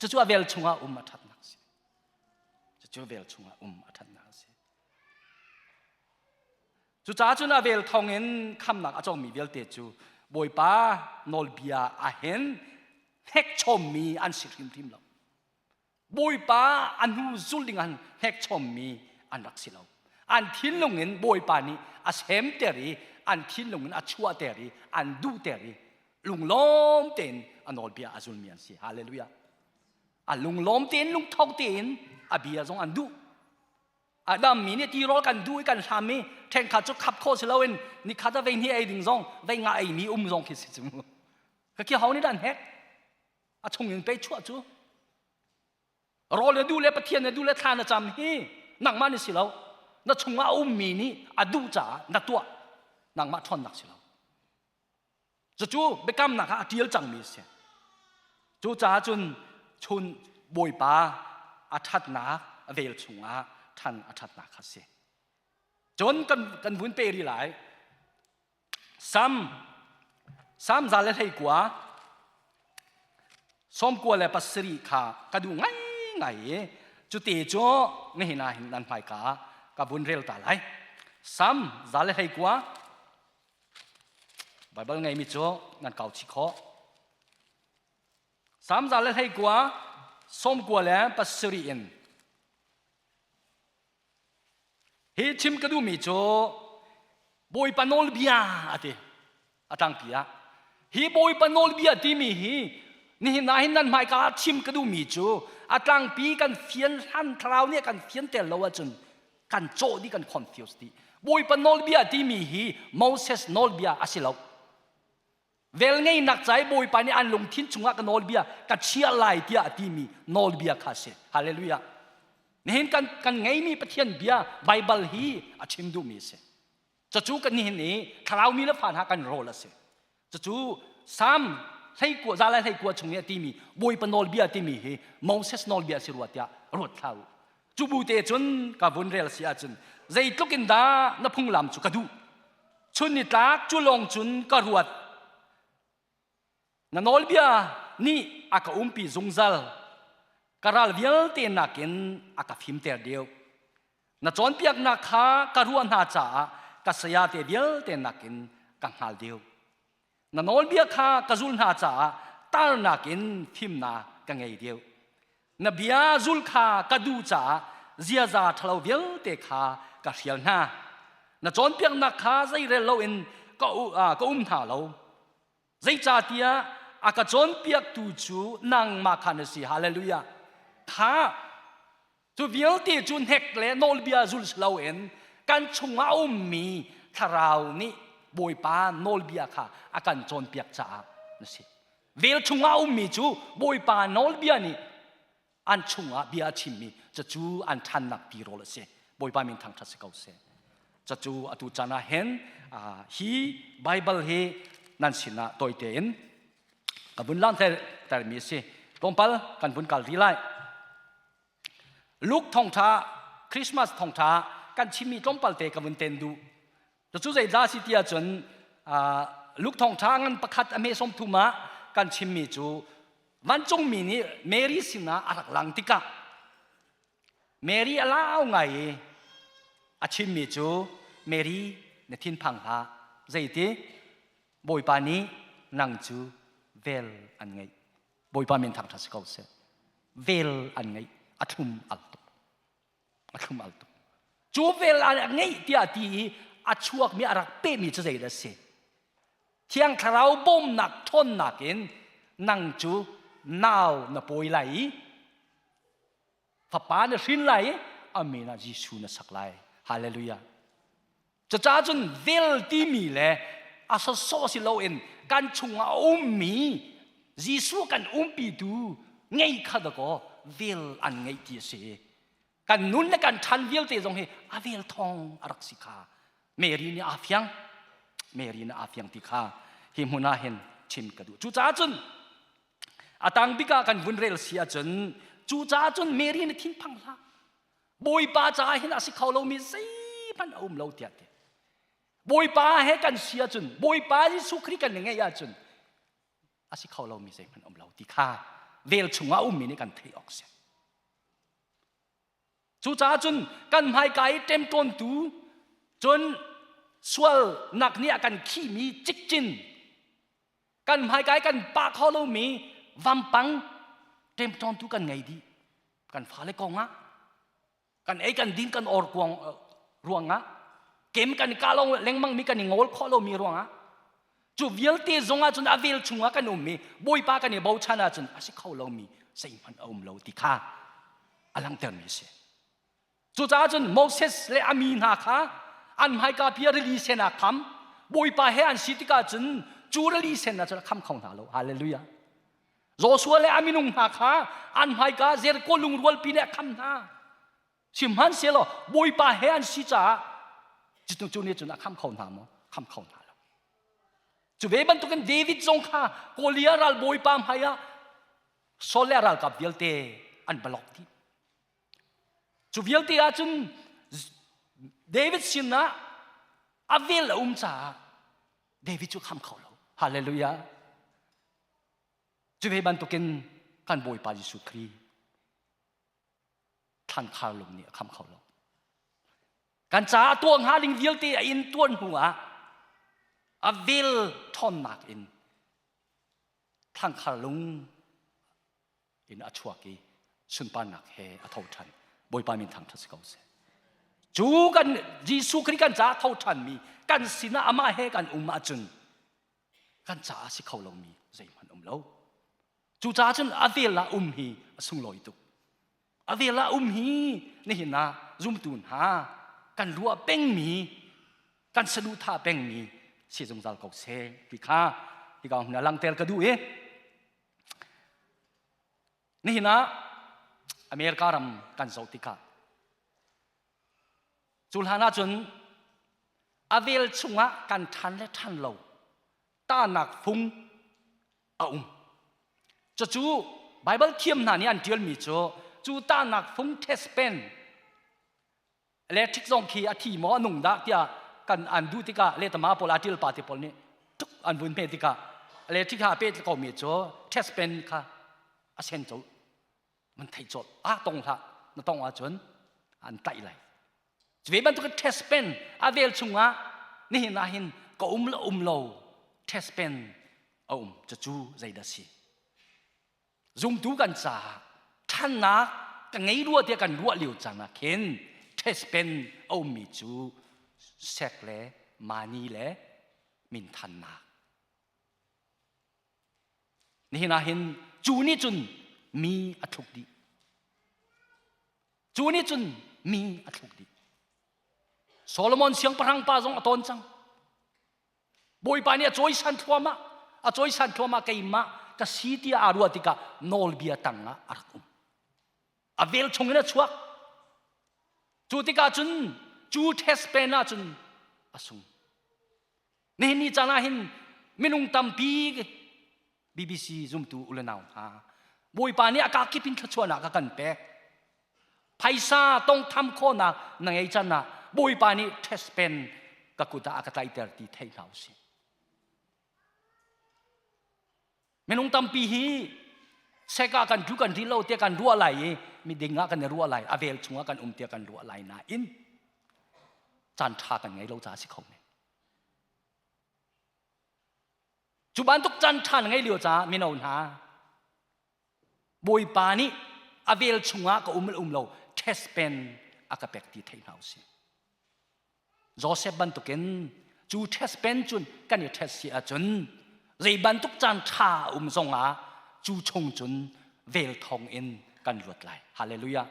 Cucu a vel chungah um a ṭhatnak a si. Cucu vel chungah um a ṭhatnak a si. Cucaah cun a vel thawngin khamnak a cawngmi vialte cu Bawipa nawlbia ah hin hnekchommi an si hrimhrim lo. Bawipa a hnu zul ding an hnekchommi an rak si lo. An thinlung in Bawipa nih a semter i an thinlung in a chuahter i an duhter i lunglawm tein a nawlbia a zulmi an si. Hallelujah. A lunglawm tein lungtho tein a bia zong an duh. Adam mi nih tirawl kan duh i kan hlam i ṭhenkhat cu khap khawh si loin nikhat ah vei hnih ei ding zong vei nga ei mi um zong khi si cu mu. Ka khi ho nih dah an hek? A chung in pei chuah cu. Rawl na duh le Pathian na duh le thla na cam hi nangmah ni si lo. Na chungah a ummi nih a duh caah na tuah. Nangmah ṭhawnnak si lo. Cucu biakamnak ah a ṭial cangmi a si. Cucaah cun chun Bawipa a ṭhatnak a vel chungah ṭhan a ṭhatnak kha a si. Cun kan, kan vun pe rih lai. Sam, Sam 119 97 kha ka duh ngaingai i cuti cu nihin ah hin nan hmaika ah ka vun rel ta lai. Sam 119 Baibal ngeimi cu nan kau chih khawh. Salm 119 97 in hi chim ka duhmi cu Bawipa nawlbia a ti a tlangpi ah hi Bawipa nawlbia timi hi nihin ah hin nan hmaika ah chim ka duhmi cu a tlangpi kan fian hlan thlarau nih kan fian tel lo ahcun kan cawh dih kan confuse dih Bawipa nawlbia timi hi Moses nawlbia a si lo velngeihnak ca i Bawipa nih an lungthin chungah ka nawlbia ka chiah lai tiah a timi nawlbia kha a si hallelujah nihin kan kan ngeimi Pathian bia Bible hi a chim duhmi a si cucu kan nihin i thlarau mi le fa hna kan role a si Cucu Salm 19 zalai 19 chung i a timi Bawipa nawlbia timi hi Moses nawlbia si rua tiah ruat hlah u. Cu bu te cun ka vun rel si ahcun zeitluk in dah na phunglam cu ka duh. Chun ni tlak cu lawng cun ka ruat. Na nawlbia nih a ka umpi zungzal. Ka ral vialte nakin a ka fimter deuh. Na cawnpiaknak kha ka ruah hna caah ka sayate vialte nakin ka hngal deuh. Na nawlbia kha ka zul hna caah tar nakin fimnak ka ngei deuh. Na bia zul kha ka duh caah ziaza ṭhalo vialte kha ka hrial hna. Na cawnpiaknak kha zeirel loin ka, ka um hna lo. Zeicahtiah a ka cawnpiaktu cu nangmah kha na si. Hallelujah. Kha Cu vialte cu hnek le nawlbia zul si loin kan chungah a ummi thlarau nih Bawipa nawlbia kha a kan cawnpiak caah na si. Vel chungah a ummi cu Bawipa nawlbia nih an chungah bia a chimmi cucu an ṭhannak tirawl a si. Bawipa min thangṭhat si ko seh. Cucu atu caan ah hin hi Baibal hi nan sinah tawite in ka vun langhtermi a si. Tlawmpal kan vun kal rih lai. Luke thawngṭha Christmas thawngṭha kan chimmi tlawmpal te ka vun ten duh. Cucu zeidah si ti ahcun Luke thawngṭha ngan pakhat a hme 30 ah kan chimmi cu vancungmi nih Mary sinah a rak lang tikah Mary a lau ngai i a chimmi cu Mary na thinphang hlah zeiti Bawipa nih nang cu vel an ngeih Bawipa min thangṭhat si ko seh. Vel an ngeih a thlum al tuk. A thlum al tuk. Cu vel a ngeih tiah ti i a chuakmi a rak pehmi cu zeidah a si? Thiang Thlarau bawmnak ṭhawnnak in nang cu nau na pawi lai i fapa na hrin lai i a min ah Jesuh na sak lai. Hallelujah. Cucaah cun vel timi le a sawsawh si loin kan chungah a ummi Jesuh kan umpitu ngei kha dakaw vel an ngeih ti a si. Kan nun le kan ṭhan vialte zong hi a vel thawng a rak si kha Mary nih aa fiang. Mary na aa fiang ti kha hi hmun ah hin chim ka duh. Cucaah cun a tang bik ah kan vun rel si ahcun cucaah cun Mary na thinphang hlah. Bawipa caah hin a si kho lomi zeihmanh a um lo tiah ti. Bawipa he kan si ahcun Bawipa Jesuh Khrih kan ngeih ahcun a si kho lomi zeihmanh um lo ti kha vel chungah ummi nih kan theih awk si. Cucaah cun kan hmaika i ṭemṭawntu cun sualnak nih a kan khihmi cikcin kan hmaika i kan pah kho lomi vampang ṭemṭawntu kan ngei dih. Kan fale kong ah kan ei kan din kan or kuang ruangah kem kan i kah lo lengmang mi kan i ngol khawh lomi ruangah cu vialte zong ah cun a vel chungah kan um i Bawipa kan i bochan ahcun a si kho lomi zeihmanh a um lo ti kha a langhtermi a si. Cucaah cun Moses le a mi hna kha an hmaika pi ah rili sen ah kham Bawipa he an si tikah cun cu rili sen ah cun a kham kho hna lo. Hallelujah. Joshua le a minung hna kha an hmaika Jericho lungrualpi nih a kham hna. Sihmanhsehlaw Bawipa he an si caah cu cu nih cun a kham kho hna maw? Kham kho hna lo. Cu ve bantukin David zong kha Goliath ralbawipa hmai ah Saul le a ralkap vialte an balok dih. Cu vialte ah cun David sinah a vel a um caah David cu kham kho lo. Hallelujah. Cu ve bantukin kan Bawipa Jesuh Khrih thlankhar lung nih a kham kho lo. Kan caah tuah hnga ding vialte a in tuan hnu ah a vel ṭhawnnak in thlankhar lung in a chuak i sunparnak he a tho ṭhan. Bawipa min thangṭhat si ko seh. Cu kan Jesuh Khrih kan caah tho ṭhanmi kan sinah amah he kan um ahcun kan caah si kho lomi zeihmanh um lo. Cucaah cun a vel ah um hi a sunglawi tuk. A vel ah um hi nihin ah zumtu hna kan ruah pengmi, kan saduhthah pengmi si zungzal ko seh ti kha hika hmun ah langhter ka duh i nihin ah America ram kan zoh tikah cu hlan ahcun a vel chungah kan ṭhan le ṭhan lo tahnak fung a um. Cucu Baibal thiam hna nih an ṭialmi cu cu tahnak fung test pen electric zong khi a thi maw a nung dah tiah kan an duh tikah letama pawl a ṭial pa te pawl nih tuk an vun hme tikah electric ha pet ko mi cu test pen kha a sen colh man thei colh ah tong hlah na tong ahcun an tlaih lai Ve bantuk test pen a vel chungah nihin ah hin ka um le um lo test pen a um cucu zeidah si zumtu kan caah ṭhannak ka ngei rua tiah kan ruah lio caan ah khin test pen a ummi cu sek le mani le minthannak Nihin ah hin cu nih cun mi a thluk dih. Cu nih cun mi a thluk dih. Solomon siangpahrang pa zong a tawn cang. Bawipa nih a cawisan thluahmah, a cawisan thluahmah keimah ka si tiah aa ruah tikah nawlbia tang ah a rak um. A vel chung in a chuak. Cu tikah cun cu test pen ah cun a sung. Nihin ni caan ah hin minung tampi BBC zumtu u le nau hna Bawipa nih a kakip in thluachuahnak a kan pek. Phaisa tongtham khawhnak na ngei can ah Bawipa nih test pen ka kut ah a ka tlaihter ti thei hna usih. Minung tampi hi sek ah kan tlu kan ri lo tiah kan ruah lai i miding ah kan i ruah lai a vel chungah kan um tiah kan ruah lai nain caan ṭha kan ngei lo caah si kho men. Cu bantuk caan ṭha na ngei lio caah mino hna Bawipa nih a vel chungah ka um le um lo test pen a ka pek ti thei hna usih. Joseph bantukin cu test pen cun kan i test si ahcun zei bantuk caan ṭha um zongah cu chung cun vel thawng in kan luat lai. Hallelujah.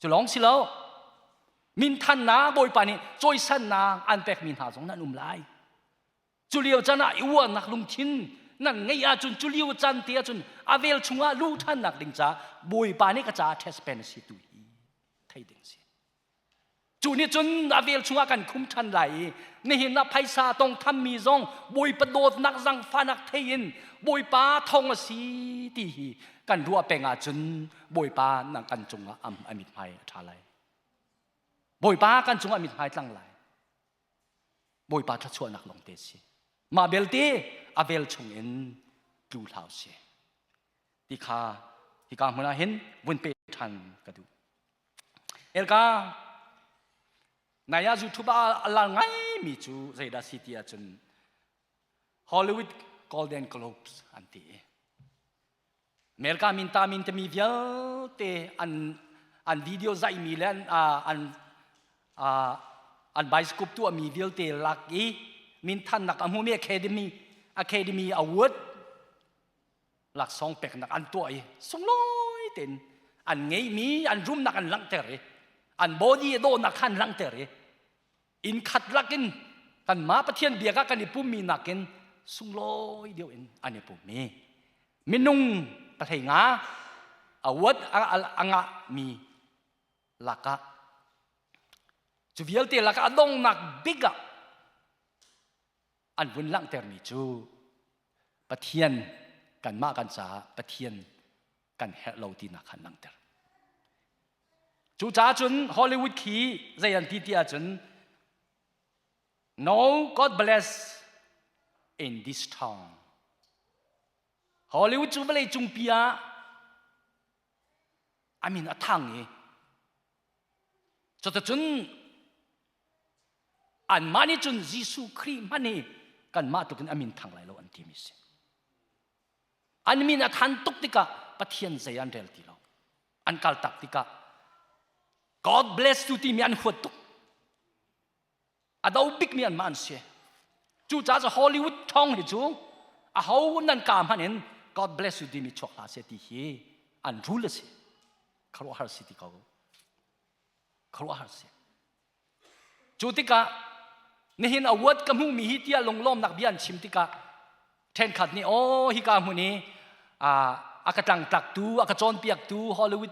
Cu lawng si lo. Minthannak Bawipa nih cawisannak an pekmi hna zong nan um lai. Cu lio caan ah i uarnak lungthin nan ngeih ahcun cu lio caan te ahcun a vel chungah luh ṭhannak ding caah Bawipa nih ka caah test pen a si tu hi thei ding si. Cu nih cun a vel chungah kan khum ṭhan lai i nihin ah phaisa tong thammi zong Bawipa dawtnak zangfahnak thei in Bawipa thong a si ti hi kan ruah peng ahcun Bawipa nang kan cungah am a mithmai a ṭha lai. Bawipa kan cungah mithmai tlang lai. Bawipa thluachuahnak lawng te si. Mah belte a vel chungin tlu hlau si. Ti kha hika hmun ah hin vun pe ṭhan ka duh. Elka nai ah YouTube ah a lar ngaimi cu zeidah si ti ahcun Hollywood Golden Globes an ti. America min ta min tami vialte an an video zaimi le an an an bioscope tuahmi vialte lak i minthannak a hmumi Academy Academy Award laksawng peknak an tuah i sunglawi tein an ngeihmi an rumnak an langhter i an body a dawhnak kha an langhter i inn khat lakin kanmah Pathian biak ah kan i pummi nakin sunglawi deuh in an i pummi minung pahlei nga award a ngahmi lakah cu vialte lakah a dongnak bik ah an vun langhtermi cu Pathian kanmah kan caah Pathian kan herh lo tinak kha an langhter. Cucaah cun Hollywood khi zei an ti ti ahcun No God bless in this town. Hollywood cu vawlei cungpi ah a min a thang i Cuticun anmah nih cun Jesuh Khrih hmanh hi kanmah tluk in a min thang lai lo an timi si. An min a than tuk tikah Pathian zei an rel ti lo. An kal tak tikah God bless you timi an huat tuk. A do bikmi anmah an si. Cucaah cu Hollywood thong hi cu a ho nan ka hmanh in God bless you timi chuak hlah seh ti hi an rule a si. Khuaruahhar si ti ko. Khuaruahhar si. Cu tikah nihin award ka hmuhmi hi tiah lunglawmnak bia an chim tikah ṭhenkhat nih aw hika hmun i a ka tlangtlaktu a ka cawnpiaktu Hollywood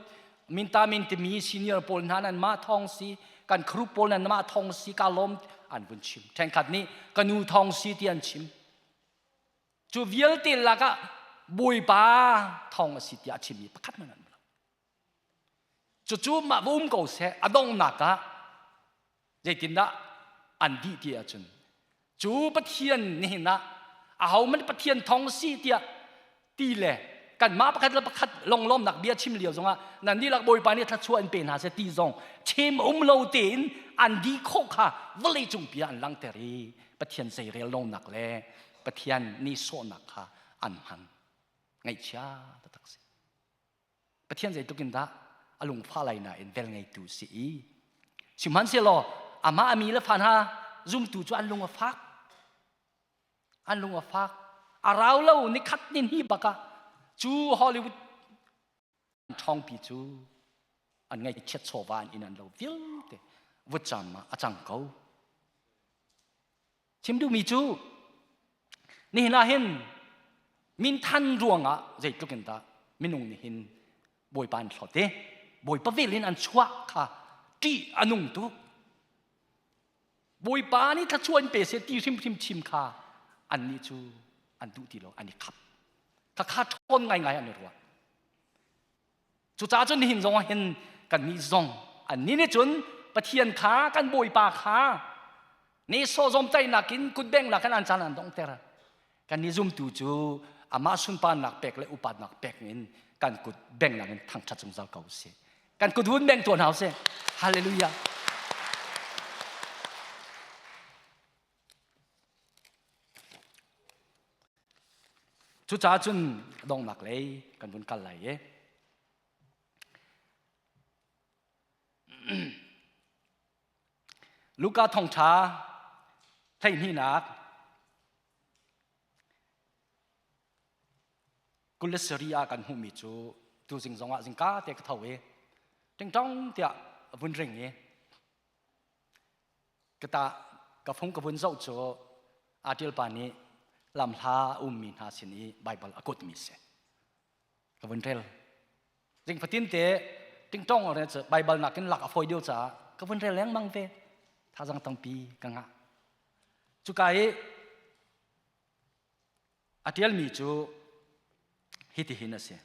minta min timi senior pawl hna nan mah thawng si kan group pawl nan mah thawng si ka lawm an vun chim ṭhenkhat nih ka nu thawng si ti an chim cu vialte lakah Bawipa thawng a si tiah a chimmi pakhat hmanh an lo Cucu mah va um ko seh a donghnak ah zeitindah an dih ti ahcun cu Pathian nihin ah ahohmanh Pathian thawng si tiah ti le kanmah pakhat le pakhat longlawmnak bia chim lio zongah nan dihlak Bawipa nih thluachuah in pe hna seh ti zong chim um lo tein an dih khawh kha vawlei cungpi ah an langhter i Pathian zeirel lonak le Pathian nihsawhnak kha an hman ngaihchia taktak si. Pathian zeitluk in dah a lungfah lai nain vel ngeitu si i sihmanhsehlaw amah a mi le fa hna zumtu cu an lung a fak an lung a fak a rau lo nikhat ni hni bak ah cu Hollywood ṭhawngpi cu an ngaihchiat chawva an inn an lo vialte vutcam ah a cang ko Chim duhmi cu nihin ah hin minthan ruangah zeitluk in dah minung nih hin Bawipa an hlawt i Bawipa vel in an chuah kha ṭih a nung tuk. Bawipa nih thluachuah in pe seh ti hrimhrim chim kha annih cu an duh ti lo an i khap. Khakha ṭhawn ngaingai an i ruah. Cucaah cun nihin zong ah hin kannih zong annih nih cun Pathian kha kan Bawipa kha nehsawh zawmtaihnak in kutbengnak in an caan an donghter. Kannih zumtu cu amah sunparnak pek le upatnak pek in kan kut bengnak in thangṭhat zungzal ko usih. Kan kut vun beng tuah hna usih. Hallelujah. Cucaah cun donghnak lei kan vun kal lai i Luka thawngṭha hleihnihnak 27 ah kan hmuhmi cu tuzing zongah zingka te ka tho i ṭingṭong tiah vun ring i Ka ta ka fung ka vun zoh cu aa pa nih lamhla a ummi hna sin i Baibal a kutmi si. Ka vun rel. Zing fatin te tingtong re cu Baibal nakin lak a fawi deuh caah. Ka vun rel lengmang ve. Thazang tampi ka ngah. Cuka i a ṭialmi cu hitihin a si.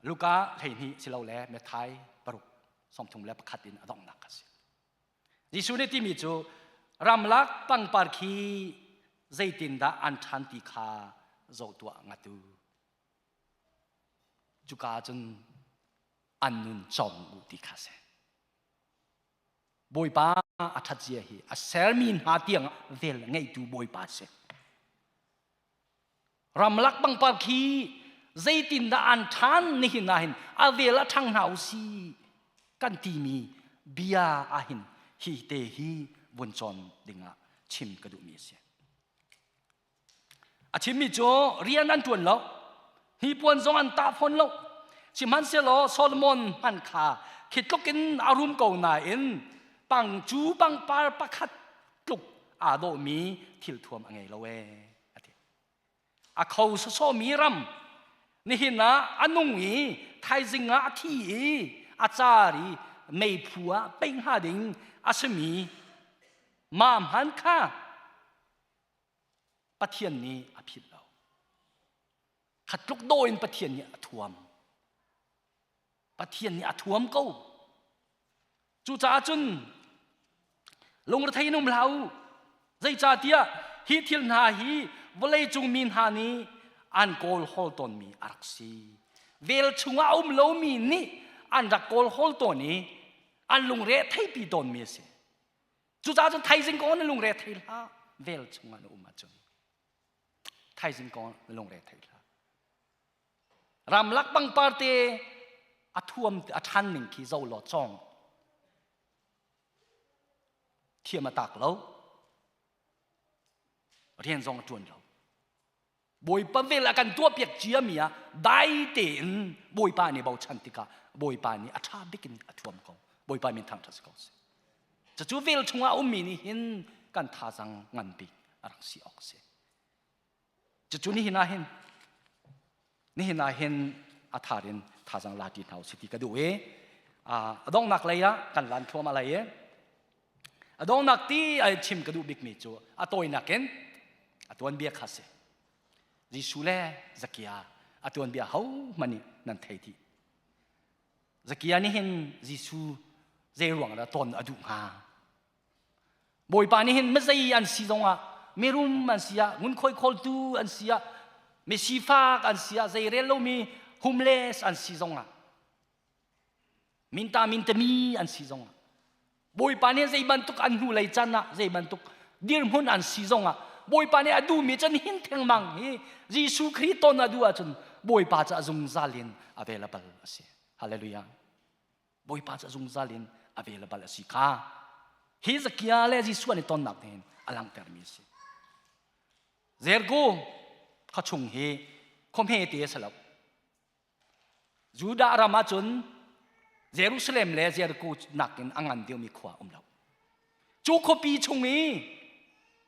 Luka 12 silole Matthai paruk 31 in a donghnak a si. Jesuh nih timi cu ramlak pangpar khi zeitindah an ṭhan ti kha zoh tuah ngat u. Cuka cun an nun cawng u ti kha si. Bawipa a ṭhat zia hi a sermi hna tiang vel ngeitu Bawipa si. Ramlak pangpar khi zeitindah an ṭhan nihin ah hin a vel a ṭhang hna u si kan timi bia ahhin hi te hi vun cawn dingah chim ka duhmi a si. A chimmi cu rian an ṭuan lo, hnipuan zong an tah fawn lo. Sihmanhsehlaw Solomon hmanh kha khi tluk in a rum ko nain pang cu pangpar pakhat tluk aa dawhmi thilthuam a ngei lo ee a ti. A kho sawsawmi ram nihin ah a nung i thaizing ah a thi i a car i meiphu ah pei hnga ding a simi mah hman kha Pathian nih a philh lo. Khat tluk daw in Pathian nih a thuam. Pathian nih a thuam ko. Cucaah cun lungrethei in um hlah u. Zeicahtiah hi thil hna hi vawleicung mi hna nih an kawl hawl tawnmi a rak si. Vel chungah a um lomi nih an rak kawl hawl tawn i an lungre theipi tawnmi a si. Cucaah cun thaizing kong na lungre thei hlah. Vel chungah na um ahcun thaizing kong na lungre thei hlah. Ramlak pangpar te a thuam a ṭhan ning khi zo law cawng. Thiam a tak lo. Rian zong a ṭuan lo. Bawipa vel a kan tuahpiak ciami ah dai tein Bawipa nih bochan tikah Bawipa nih a ṭha bik in a thuam ko. Bawipa min thangṭhat si ko seh. Cucu vel chungah a ummi nih hin kan thazang ngan bik a rak si awk si. Cucu nihin ah hin nihin ah hin a thar in thazang la ti hna usih ti ka duh i a donghnak lei ah kan lan thuam a lei i A donghnak ti ai chim ka duh bikmi cu a tawinak in a tuanbia kha si. Jesuh le Zakia a tuanbia hohmanh nih nan thei dih. Zakia nih hin Jesuh zei ruang dah ton a duh hnga? Bawipa nih hin mizei an si zongah mirum an si ah ngunkhuai khawltu an si ah misifak an si ah zei rel lomi homeless an si zongah Minta mintami an si zongah Bawipa nih zei bantuk an hnu lei can ah zei bantuk dirhmun an si zongah Bawipa nih a duhmi cun hin thengmang hi Jesuh Khrih ton a duh ahcun Bawipa cu a zungzal in available a si. Hallelujah. Bawipa cu a zungzal in available a si kha hi Zakia le Jesuh an i tonnak hin a langhtermi a si. Zergo khuachung hi khuahme te a si lo. Judah ram ahcun Jerusalem le Jericho nakin a ngan deuhmi khua um lo. Cu khuapi chung i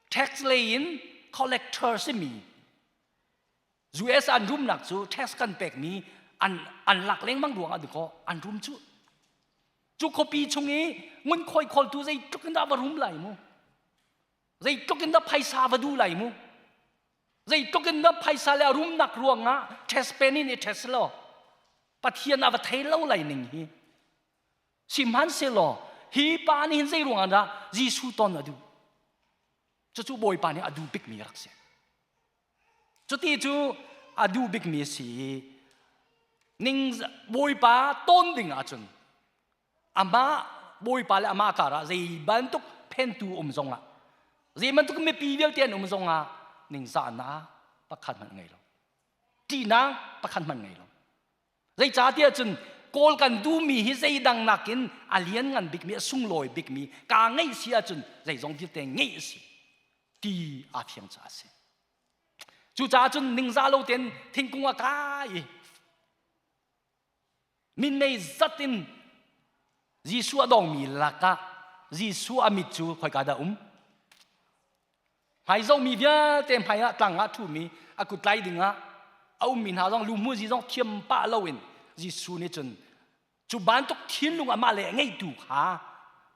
tax lei in collector simi US an rumnak cu tax kan pekmi an, an lak lengmang ruang ah dikaw an rum cu. Cu khuapi chung i ngunkhuai khawltu zeitluk in dah va rum lai mu? Zeitluk in dah phaisa va duh lai mu? Zeitluk in dah phaisa le a rumnak ruangah test pen in i test law Pathian a va thei lo lai ning hi. Sihmanhsehlaw hi pa nih hin zei ruangah dah Jesuh ton a duh? Cucu Bawipa nih a duh bikmi rak si. Cuti cu a duh bikmi si i ning Bawipa ton ding ahcun amah bawipa le amah karah zei bantuk phentu um zongah zei bantuk mipi vialte an um zongah ningzahnak pakhat hmanh ngei lo ṭihnak pakhat hmanh ngei lo zeicahtiah cun kawl kan duhmi hi zeidang nakin a lian ngan bikmi a sunglawi bikmi kaa ngeih si ahcun zeizong vialte ngeih a si ti aa fiang caah a si cucaah cun ningzah lo tein thingkung a kai i Minmei zat in Jesuh a dongmi lakah Jesuh a mit cu khoika dah um? Hmai zohmi vialte hmai ah tlang ah ṭhumi a kut tlai dingah a ummi hna zong luhmuhzi zong thiam pah loin Jesuh nih cun Cu bantuk thinlung amah le a ngeitu kha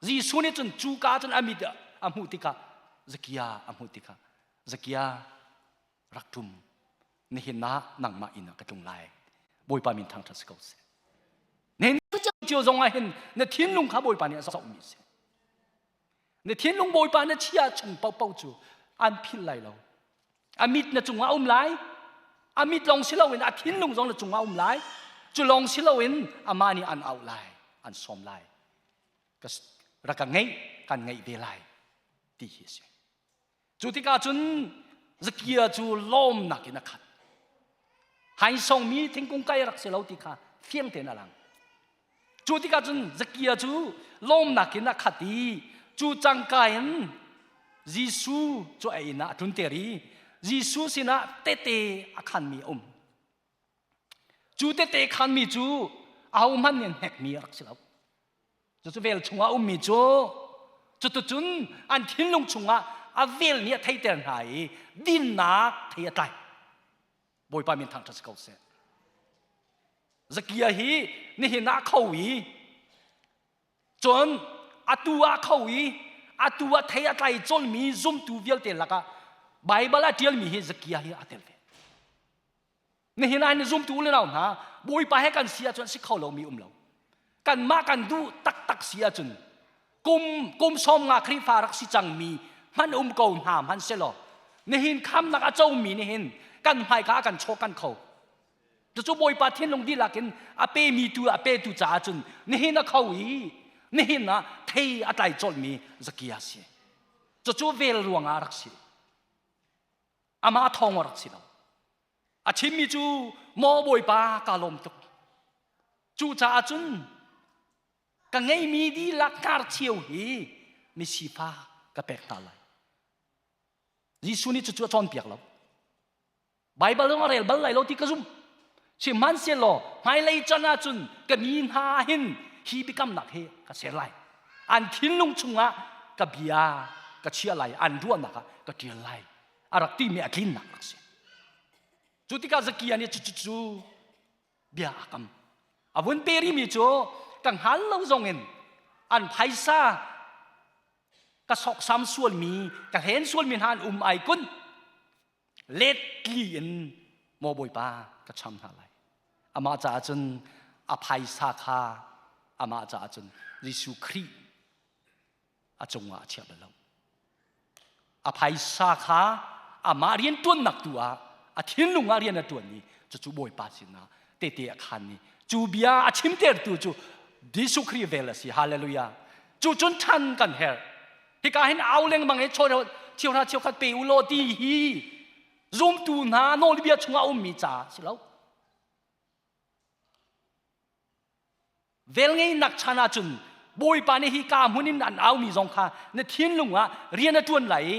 Jesuh nih cun cu ka cun a mit a hmuh tikah Zakia a hmuh tikah Zakia rak ṭum nihin ah nangmah inn ah ka tlung lai. Bawipa min thangṭhat si ko seh. Nihin cio zong ah hin na thinlung kha Bawipa nih a zohmi a si. Na thinlung Bawipa na chia chung paohpaoh cu an philh lai lo. A mit na cungah um lai. A mit lawng si loin a thinlung zong na cungah um lai. Cu lawng si loin amah nih an auh lai, an sawm lai. Ka rak ka ngeih, kan ngeih ve lai ti hi a si. Cu tikah cun Zakia cu lawmnak in a khat. Haisongmi thingkung kai rak si lo ti kha fiang tein a lang. Cu tikah cun Zakia cu lawmnak in a khat i cu cangka in Jesuh cu a inn ah a tlunter i Jesuh sinah tehte a khanmi a um. Cu tehte khanmi cu ahohmanh nih hnekmi a rak si lo. Cucu vel chungah ummi cu cutucun an thinlung chungah a vel nih a theiter hna i dinnak thei a tlai. Bawipa min thangṭhat si ko seh. Zakia hi nihin ah kho i cun atu ah kho i atu ah thei a tlai colmi zumtu vialte lakah Baibal a ṭialmi hi Zakia hi a tel ve. Nihin ah ni zumtu le nau hna Bawipa he kan si ahcun si kho lomi um lo. Kanmah kan duh taktak si ahcun kum kum 50 Khrihfa rak si cangmi hman um ko hna hman selaw nihin khamnak a comi nihin kan hmaika a kan chaw kan kho. Cucu Bawipa thinlung dihlak in a pemi tu a petu caah cun nihin a kho i nihin ah thei a tlai colhmi Zakia si. Cucu vel ruangah a rak si. Amah thawng a rak si lo. A chimmi cu maw Bawipa ka lawm tuk. Cucaah cun ka ngeimi dihlak hnarcheu hi misifa ka pek hna lai. Jesuh nih cucu a cawnpiak lo. Baibal zong a rel bal lai lo ti ka zumh. Sihmanhsehlaw hmailei chan ahcun ka mi hna hin hi biakamnak hi ka ser lai. An thinlung chungah ka bia ka chiah lai, an ruahnak ah ka ṭial lai. A rak timi a tlinnak rak si. Cu tikah Zakia nih cucu bia a kam. A vun pe rihmi cu ka hngal lo zongin an phaisa ka sawksam sualmi, ka hlen sualmi hna an um ai kun. Let tli in maw Bawipa ka cham hna lai. Amah caah cun a phaisa kha amah caah cun Jesuh Khrih a cungah a chia bal lo. A phaisa kha amah rian ṭuannak tu ah a thinlung ah rian a ṭuan i cucu Bawipa sinah tehte a khan i cu bia a chimtertu cu Jesuh Khrih vel a si. Hallelujah. Cu cun ṭhan kan herh. Hika hin au lengmang i cheuhra cheukhat pe u law ti hi zumtu hna nawlbia chungah ummi ca si lo. Velngeihnak chan ahcun Bawipa nih hi ka hmun in an aumi zong kha na thinlung ah rian a ṭuan lai i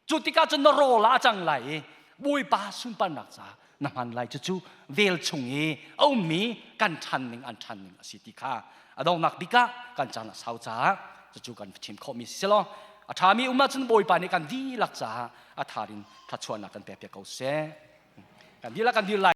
cu tikah cun na rawl ah a cang lai i Bawipa sunparnak caah na hman lai cucu vel chung i a ummi kan ṭhan ning an ṭhan ning a si ti kha a donghnak bik ah kan caan a sau caah cucu kan chim khawhmi si law a ṭhami um ahcun Bawipa nih kan dihlak caah a thar in thluachuahnak kan pek piak ko seh. Kan dihlak kan dir lai.